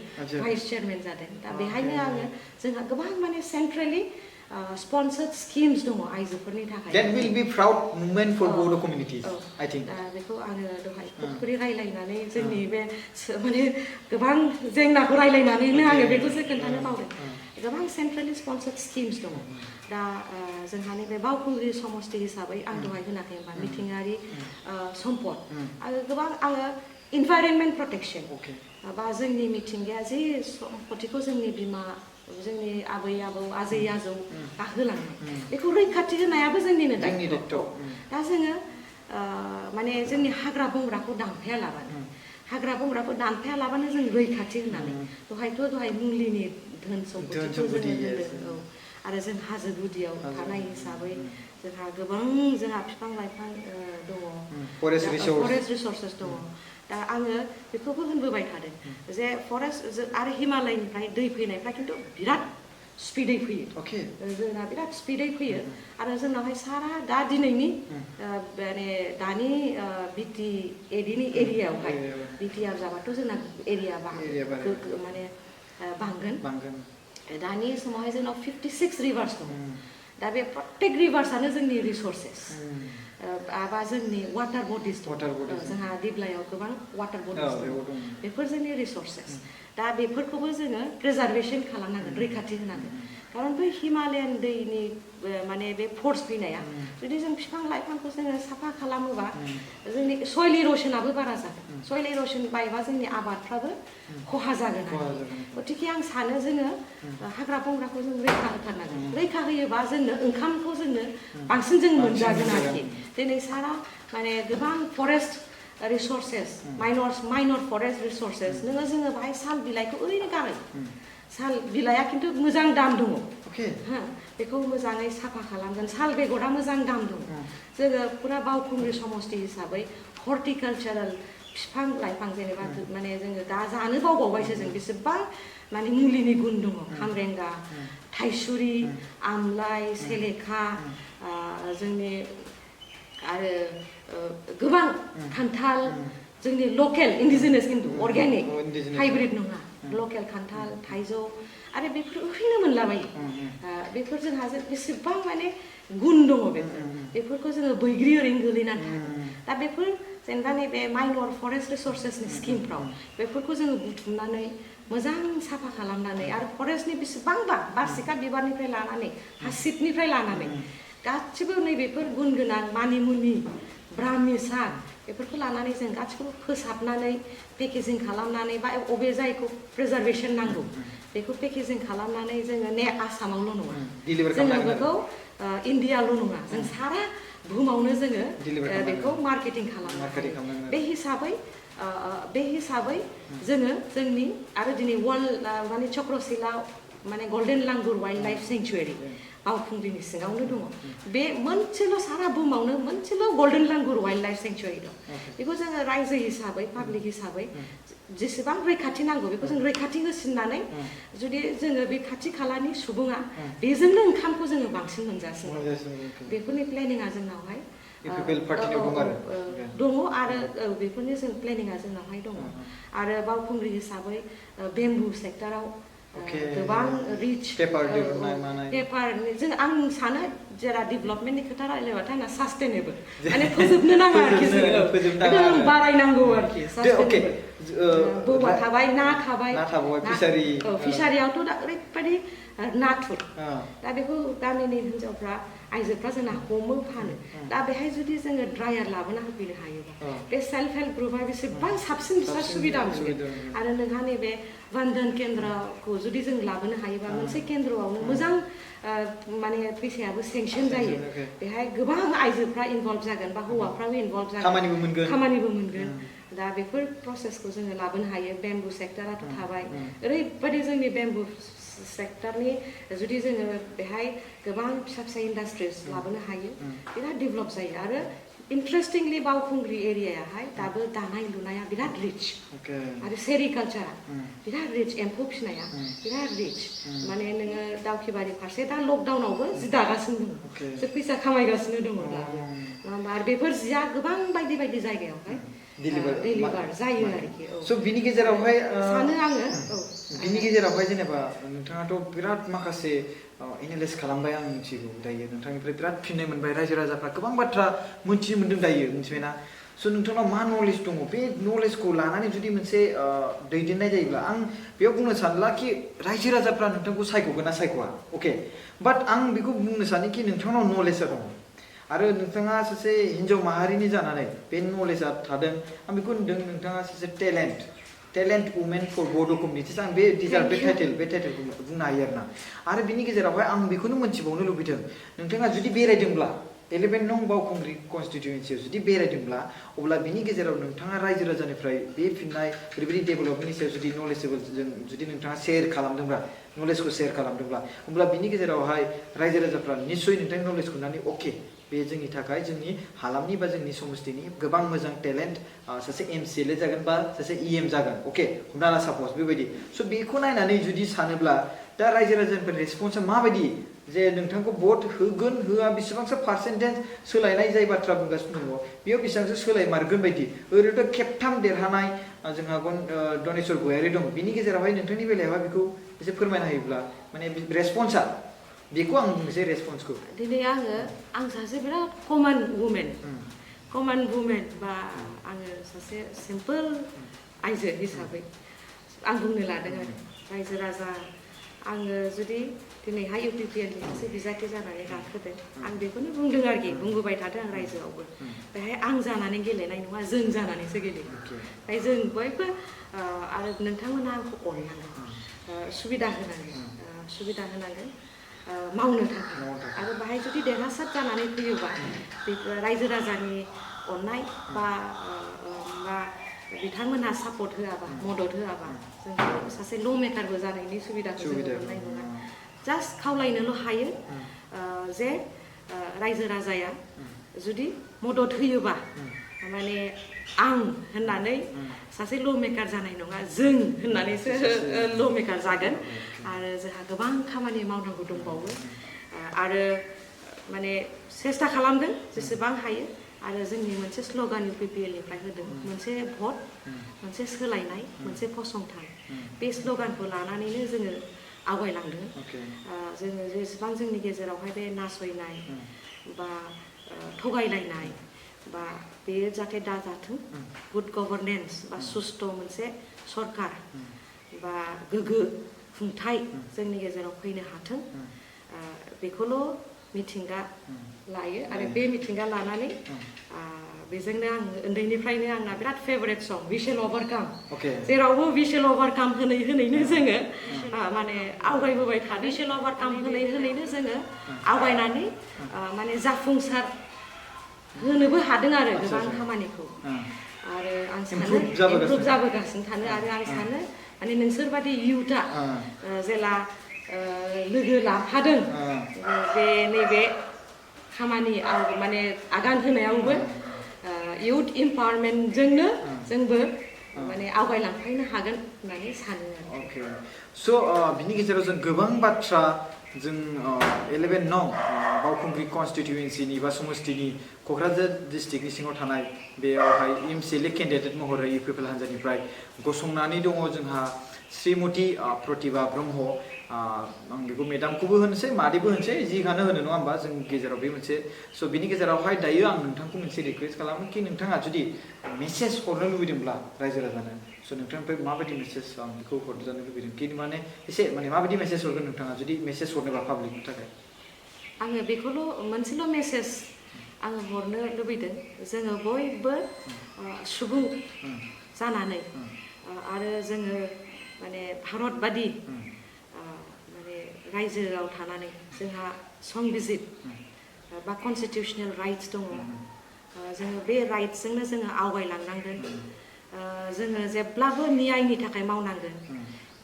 भाइस चेयारमेन जादों दा बेहायनो जोंहा गोबां माने सेन्ट्रेलि sponsored schemes दङ आइजोफोरनि थाखाय that will be proud moment for both communities I think दा बेखौ आङो दहाय खुदखुरि रायलायनानै जोंनि बे माने गोबां जेंनाखौ रायलायनानैनो आङो बेखौसो खोन्थानो बावदों गोबां सेन्ट्रेलि स्पन्सर्ड स्किम्स दङ दा जोंहा नैबे बावखुंग्रि समष्टि हिसाबै आं दहाय होनाखै होनबा मिथिंगायारि सम्पद आरो गोबां आङो इनभाइरनमेन्ट प्रटेक्सन बा जोंनि मिथिंगाया जे सम्पतिखौ जोंनि आबै आबौ आजै आजौ होलाङो बेखौ रैखाथि होनायाबो जोंनिनो दायित्व दा जोङो माने जोंनि हाग्रा बंग्राखौ दानफाया लाबानो जों रैखाथि होनानै दहाय मुलिनि धोन सम्पतिखौ जोङो होनदों आरो जों हाजो गुदियाव थानाय हिसाबै जोंहा गोबां बिफां लाइफां दङ फरेस्ट रिसर्सेस दङ दा आङो बेखौबो होनबोबाय थादों जे फरेस्ट आरो हिमालयनिफ्राय दै फैनायफ्रा खिन्थु बिराद स्पिडै फैयो जोंना बिराद स्पिडै फैयो आरो जोंनावहाय सारा दा दिनैनि माने दानि BTAD नि एरियायावहाय BTR जाबाथ' जोंना एरिया माने बांगोन दानि समावहाय जोंनाव 56 रिभार्स दं दा बे प्रत्येक रिभार्सआनो जोंनि रिसर्सेस बा जोंनि वाटार बडिज जोंहा दिब्लायाव गोबां वाटार बडिज दं बेफोर जोंनि रिसर्सेस दा बेफोरखौबो जोङो प्रिजार्भेसन खालामनांगोन रैखाथि होनांगोन खारन बै हिमालयान दैनि माने बे फर्स फैनाया जुदि जों बिफां लाइफांखौ जोङो साफा खालामोबा जोंनि सयल इर'सनाबो बारा जागोन सयल इर'सन बायबा जोंनि आबादफ्राबो खहा जागोन गतिके आं सानो जोङो हाग्रा बंग्राखौ जों रैखा होथारनांगोन रैखा होयोबा जोंनो ओंखामखौ जोंनो बांसिन जों मोनजागोन आरोखि दिनै सारा माने गोबां फरेस्ट रिसर्सेस माइनर फरेस्ट रिसर्सेस जोङो बाहाय साल बिलाइखौ ओरैनो गारो साल बिलाइया खिन्थु मोजां दाम दङ Okay. बेखौ मोजाङै साफा खालामगोन साल बेगरा मोजां दाम दं जोङो पुरा बावखुंग्रि समस्ति हिसाबै हर्टिकालचाराल बिफां लाइफां जेनेबा माने जोङो दा जानो बावबावबायसो जों बेसेबां माने मुलिनि गुन दङ खामरेंगा थाइसुरि आमलाइ सेलेखा जोंनि आरो गोबां खान्थाल जोंनि लकेल इन्डिजिनियास खिन्थु अर्गेनिक हाइब्रिद नङा लकेल खान्थाल थाइजौ आरो बेफोर ओरैनो मोनलाबायो बेफोर जोंहा बेसेबां माने गुन दङ बेफोरखौ जोङो बैग्रि ओरैनो गोलैनानै थागोन दा बेफोर जेनेबा नैबे माइनर फरेस्ट रिसर्सेसनि स्किमफ्राव बेफोरखौ जोङो बुथुमनानै मोजां साफा खालामनानै आरो फरेस्टनि बेसेबांबा बारसिखा बिबारनिफ्राय लानानै हासिबनिफ्राय लानानै गासिबो नैबेफोर गुन गोनां मानिमुनि ब्राह्मि साग बेफोरखौ लानानै जों गासिखौबो फोसाबनानै पेकेजिं खालामनानै बा अबे जायखौ प्रिजार्भेसन नांगौ बेखौ पेकेजिं खालामनानै जोङो आसामावल' नङा जोङो बेखौ इन्डियाल' नङा जों सारा बुहुमावनो जोङो बेखौ मार्केटिं खालामनो बे हिसाबै जोङो जोंनि आरो दिनै वर्ल्ड माने चक्रशिला माने golden langur wild life sanctuary बावखुंग्रिनि सिङावनो दङ बे मोनसेल' सारा बुहुमावनो मोनसेल' golden langur wild life sanctuary दं बेखौ जोङो रायजो हिसाबै पाब्लिक हिसाबै जेसेबां रैखाथि नांगौ बेखौ जों रैखाथि होसिननानै जुदि जोङो बे खाथि खालानि सुबुङा बेजोंनो ओंखामखौ जोङो बांसिन मोनजासिनो बेफोरनि प्लेनिङा जोंनावहाय दङ आरो बेफोरनि जों प्लेनिङा जोंनावहाय दङ आरो बावखुंग्रि हिसाबै बेम्बु सेक्टराव गोबां रिच पेपार जों आं सानो जेरा डेभेलपमेन्टनि खोथा रायलायबाथाय आंना सास्टेनेबल माने फोजोबनो नाङा आरोखि जों बारायनांगौ आरोखि बबा थाबाय ना थाबाय फिसारियावथ' दा ओरैबायदि नाथुर दा बेखौ गामिनि हिन्जावफ्रा आइजोफ्रा जोंना हमो फानो दा बेहाय जुदि जोङो ड्रायार लाबोना होफैनो हायोबा बे सेल्फ हेल्प ग्रुपआ बेसेबां साबसिन बिस्रा सुबिदा मोनगोन आरो नोंहा नैबे बन्धन केन्द्रखौ जुदि जों लाबोनो हायोबा मोनसे केन्द्रआवनो मोजां माने फैसायाबो सेंसन जायो बेहाय गोबां आइजोफ्रा इनभल्भ जागोन बा हौवाफ्राबो इनभल्भ जागोन खामानिबो मोनगोन दा बेफोर प्रसेसखौ जोङो लाबोनो हायो बेम्बु सेक्टराथ' थाबाय ओरैबायदि जोंनि बेम्बु सेक्टरनि जुदि जोङो बेहाय गोबां फिसा फिसा इन्डास्ट्रिज लाबोनो हायो बिराद डेभेलप जायो आरो इन्टारेस्टिंलि बावखुंग्रि एरियायाहाय दाबो दानाय लुनाया बिराद रिच आरो सेरिकालचारा बिराद रिच एम्फौ फिसिनाया बिराद रिच माने नोङो दावखिबारि फारसे दा लकडाउनावबो जि दागासिनो दङ फैसा खामायगासिनो दङ दा आरो बेफोर जिया गोबां बायदि बायदि जायगायावहाय डिलिभार जायो आरोखि स' बिनि गेजेरावहाय सानो आङो बिनि गेजेरावहाय जेनेबा नोंथाङाथ' बिराद माखासे एनालाइज खालामबाय आं मिथिगौ दायो नोंथांनिफ्राय बिराद फिननाय मोनबाय रायजो राजाफ्रा गोबां बाथ्रा मोनथिनो मोनदों दायो मिथिबायना स' नोंथांनाव मा नलेज दङ बे नलेजखौ लानानै जुदि मोनसे दैदेननाय जायोब्ला आं बेयाव बुंनो सानला कि रायजो राजाफ्रा नोंथांखौ सायख'गोन ना सायख'आ अके बाट आं बेखौ बुंनो सानो कि नोंथांनाव नलेजआ दङ आरो नोंथाङा सासे हिन्जाव माहारिनि जानानै बे नलेजआ थादों आं बेखौ होनदों नोंथाङा सासे टेलेन्ट वुमेन फर बड' कमिउनिटिस आं बे टाइटेलखौ बुंनो हायो आरो बिनि गेजेरावहाय आं बेखौनो मोनथिबावनो लुबैदों नोंथाङा जुदि बेरायदोंब्ला 11 नं बावखुंग्रि कनस्टिट्युएन्सियाव जुदि बेरायदोंब्ला अब्ला बिनि गेजेराव नोंथाङा रायजो राजानिफ्राय बे फिननाय ओरैबायदि डेभेलपमेन्टनि सायाव जुदि नलेजेबोल जुदि नोंथाङा शेयार खालामदोंब्ला नलेजखौ शेयार खालामदोंब्ला अब्ला बिनि गेजेरावहाय रायजो राजाफ्रा निस्सय नोंथांनि नलेजखौ नुनानै अके बे जोंनि थाखाय जोंनि हालामनि बा जोंनि समस्तिनि गोबां मोजां टेलेन्ट सासे MCLA जागोन बा सासे EM जागोन अके हमना ला सापज बेबायदि स' बेखौ नायनानै जुदि सानोब्ला दा रायजो राजानिफ्राय रेसपन्सआ माबायदि जे नोंथांखौ भट होगोन होआ बेसेबांसो पार्सेन्टेज सोलायनाय जाय बाथ्रा बुंगासिनो दङ बेयाव बेसेबांसो सोलायमारगोन बायदि ओरैनोथ' खेबथाम देरहानाय जोंहा दनेश्वर गयारि दं बिनि गेजेरावहाय नोंथांनि बेलायावहाय बेखौ एसे फोरमायना होयोब्ला माने रेसपन्सआ बेखौ आं बुंनोसै रेसपन्सखौ दिनै आं सासे बिराद कमन वुमेन बा आङो सासे सिम्पोल आइजो हिसाबै आं बुंनो लादों आरो रायजो राजा आङो जुदि दिनैहाय UPPL नि सासे बिजाथि जानानै गाखोदों आं बेखौनो बुंदों आरोखि बुंबोबाय थादों आं रायजोआवबो बेहाय आं जानानै गेलेनाय नङा जों जानानैसो गेलेगोन ओमफ्राय जों बयबो आरो नोंथांमोना आंखौ अननांगोन सुबिदा होनांगोन मावनो थाखाय आरो बाहाय जुदि देरहासार जानानै फैयोबा रायजो राजानि अननाय बा बिथांमोनहा सापर्ट होआबा मदद होआबा जों सासे ल' मेकारबो जानायनि सुबिदाखौ जों मोननाय नङा जास्ट खावलायनोल' हायो जे रायजो राजाया जुदि मदद होयोबा माने आं होननानै सासे ल' मेकार जानाय नङा जों होननानैसो ल' मेकार जागोन आरो जोंहा गोबां खामानि मावनांगौ दंबावो आरो माने सेस्था खालामदों जेसेबां हायो आरो जोंनि मोनसे स्ल'गान UPPL निफ्राय होदों मोनसे भट मोनसे सोलायनाय मोनसे फसंथान बे स्ल'गानखौ लानानैनो जोङो आवगायलांदों जोङो जेसेबां जोंनि गेजेरावहाय बे नासयनाय बा थगायलायनाय बा बेयो जाहाथे दाजाथों गुड गभर्नेन्स बा सुस्थ' मोनसे सरकार बा गोग्गो खुंथाय जोंनि गेजेराव फैनो हाथों बेखौल' मिथिंगा लायो आरो बे मिथिंगा लानानै बेजोंनो आं उन्दैनिफ्रायनो आंना बिराद फेभरेट सं वी शेल ओभारकाम जेरावबो वी शेल ओभारकाम होनैनो जोङो माने आवगायबोबाय थादों वी शेल ओभारकाम होनैनो जोङो आवगायनानै माने जाफुंसार होनोबो हादों आरो गोबां खामानिखौ आरो आं सानो इमप्रुभ जाबोगासिनो थानो आरो आं सानो माने नोंसोरबादि इयुथआ जेला लोगो लाफादों बे नैबे खामानि माने आगान होनायावबो इयुथ इम्पावारमेन्टजोंनो जोंबो माने आवगायलांफानो हागोन होननानै सानो आरो स' बिनि गेजेराव जों गोबां बाथ्रा जों 11 नं बावखुंग्रि कनस्टिट्युएन्सिनि बा समस्तिनि क'क्राझार डिस्ट्रिक्टनि सिङाव थानाय बेयावहाय MCLA केन्डिडेट महरै UPPL हान्जानिफ्राय गसंनानै दङ जोंहा श्रीमती प्रतिभा ब्रह्म आं बेखौ मेडामखौबो होनसै मादैबो होनसै जिखौनो होनो नङा होमबा जों गेजेराव बे मोनसे स' बिनि गेजेरावहाय दायो आं नोंथांखौ मोनसे रिकुवेस्ट खालामो कि नोंथाङा जुदि मेसेज हरनो लुबैदोंब्ला रायजो राजानो स' नोंथांनिफ्राय माबायदि मेसेज आं बेखौ हरजानो लुबैदों कि माने एसे माने माबायदि मेसेज हरगोन नोंथाङा जुदि मेसेज हरनोबा पाब्लिकनि थाखाय आङो बेखौल' मोनसेल' मेसेज आङो हरनो लुबैदों जोङो बयबो सुबुं जानानै आरो जोङो माने भारत बादि माने रायजोआव थानानै जोंहा संबिजित बा कनस्टिटिउसनेल राइट्स दङ जोङो बे राइट्सजोंनो जोङो आवगायलांनांगोन जोङो जेब्लाबो न्यायनि थाखाय मावनांगोन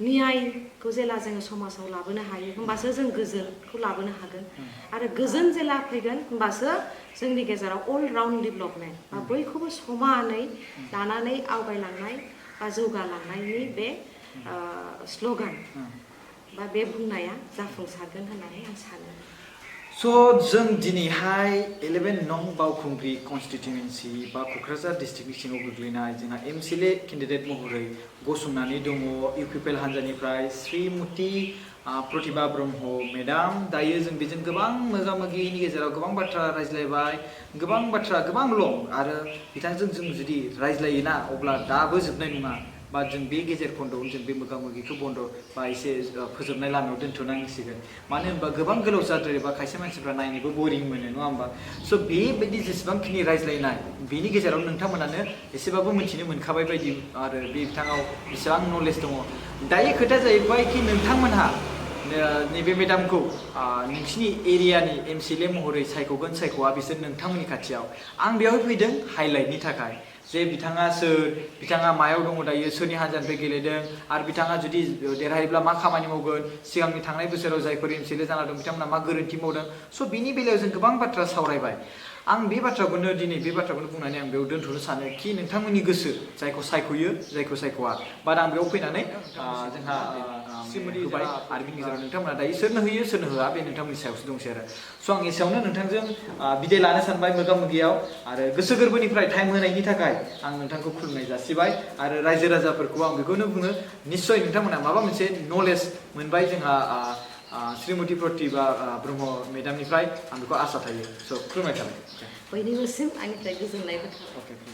न्यायखौ जेला जोङो समाजाव लाबोनो हायो होमबासो जों गोजोनखौ लाबोनो हागोन आरो गोजोन जेला फैगोन होमबासो जोंनि गेजेराव अल राउन्ड डेभेलपमेन्ट बा बयखौबो समानै लानानै आवगायलांनाय बा जौगालांनायनि बे स्ल'गान बा बे बुंनाया जाफुंसारगोन होननानै आं सानो स' जों दिनैहाय 11 नं बावखुंग्रि कनस्टिट्युएन्सि बा क'क्राझार डिस्ट्रिक्टनि सिङाव गोग्लैनाय जोंहा MCLA केन्डिडेट महरै गसंनानै दङ UPPL हान्जानिफ्राय श्रीमती प्रतिभा ब्रह्म मेडाम दायो जों बेजों गोबां मोगा मोगिनि गेजेराव गोबां बाथ्रा रायज्लायबाय गोबां बाथ्रा गोबां लं आरो बिथांजों जों जुदि रायज्लायोना अब्ला दाबो जोबनाय नङा बा जों बे गेजेर खन्दआव जों बे मोगा मोगिखौ बन्द बा एसे फोजोबनाय लामायाव दोनथ'नांसिगोन मानो होनबा गोबां गोलाव जाद्रायोबा खायसे मानसिफ्रा नायनोबो बरिं मोनो नङा होमबा स' बेबायदि जेसेबांखिनि रायज्लायनाय बेनि गेजेराव नोंथांमोनानो एसेबाबो मिथिनो मोनखाबाय बायदि आरो बे बिथाङाव बेसेबां नलेज दङ दायो खोथाया जाहैबाय कि नोंथांमोनहा नैबे मेडामखौ नोंसिनि एरियानि MCLA महरै सायख'गोन सायख'आ बिसोर नोंथांमोननि खाथियाव आं बेयाव फैदों हाइलाइटनि थाखाय जे बिथाङा सोर बिथाङा मायाव दङ दायो सोरनि हान्जानिफ्राय गेलेदों आरो बिथाङा जुदि देरहायोब्ला मा खामानि मावगोन सिगांनि थांनाय बोसोराव जायफोर MCLA जाना दं बिथांमोना मा गोरोन्थि मावदों स' बिनि बेलायाव जों गोबां बाथ्रा सावरायबाय आं बे बाथ्राखौनो दिनै बे बाथ्राखौनो बुंनानै आं बेयाव दोनथ'नो सानो कि नोंथांमोननि गोसो जायखौ सायख'यो जायखौ सायख'आ बाट आं बेयाव फैनानै जोंहा होबाय आरो बिनि गेजेराव नोंथांमोना दायो सोरनो होयो सोरनो होआ बे नोंथांमोननि सायावसो दंसै आरो स' आं एसेयावनो नोंथांजों बिदाय लानो सानबाय मोगा मोगियाव आरो गोसो गोरबोनिफ्राय टाइम होनायनि थाखाय आं नोंथांखौ खुलुमनाय जासिबाय आरो रायजो राजाफोरखौ आं बेखौनो बुङो निस्सय नोंथांमोना माबा मोनसे नलेज मोनबाय जोंहा श्रीमती प्रतिभा ब्रह्म मेडामनिफ्राय आं बेखौ आसा थायो स' खुलुमनाय थाबाय बयनिबोसिम आंनिफ्राय गोजोननायबो थाबाय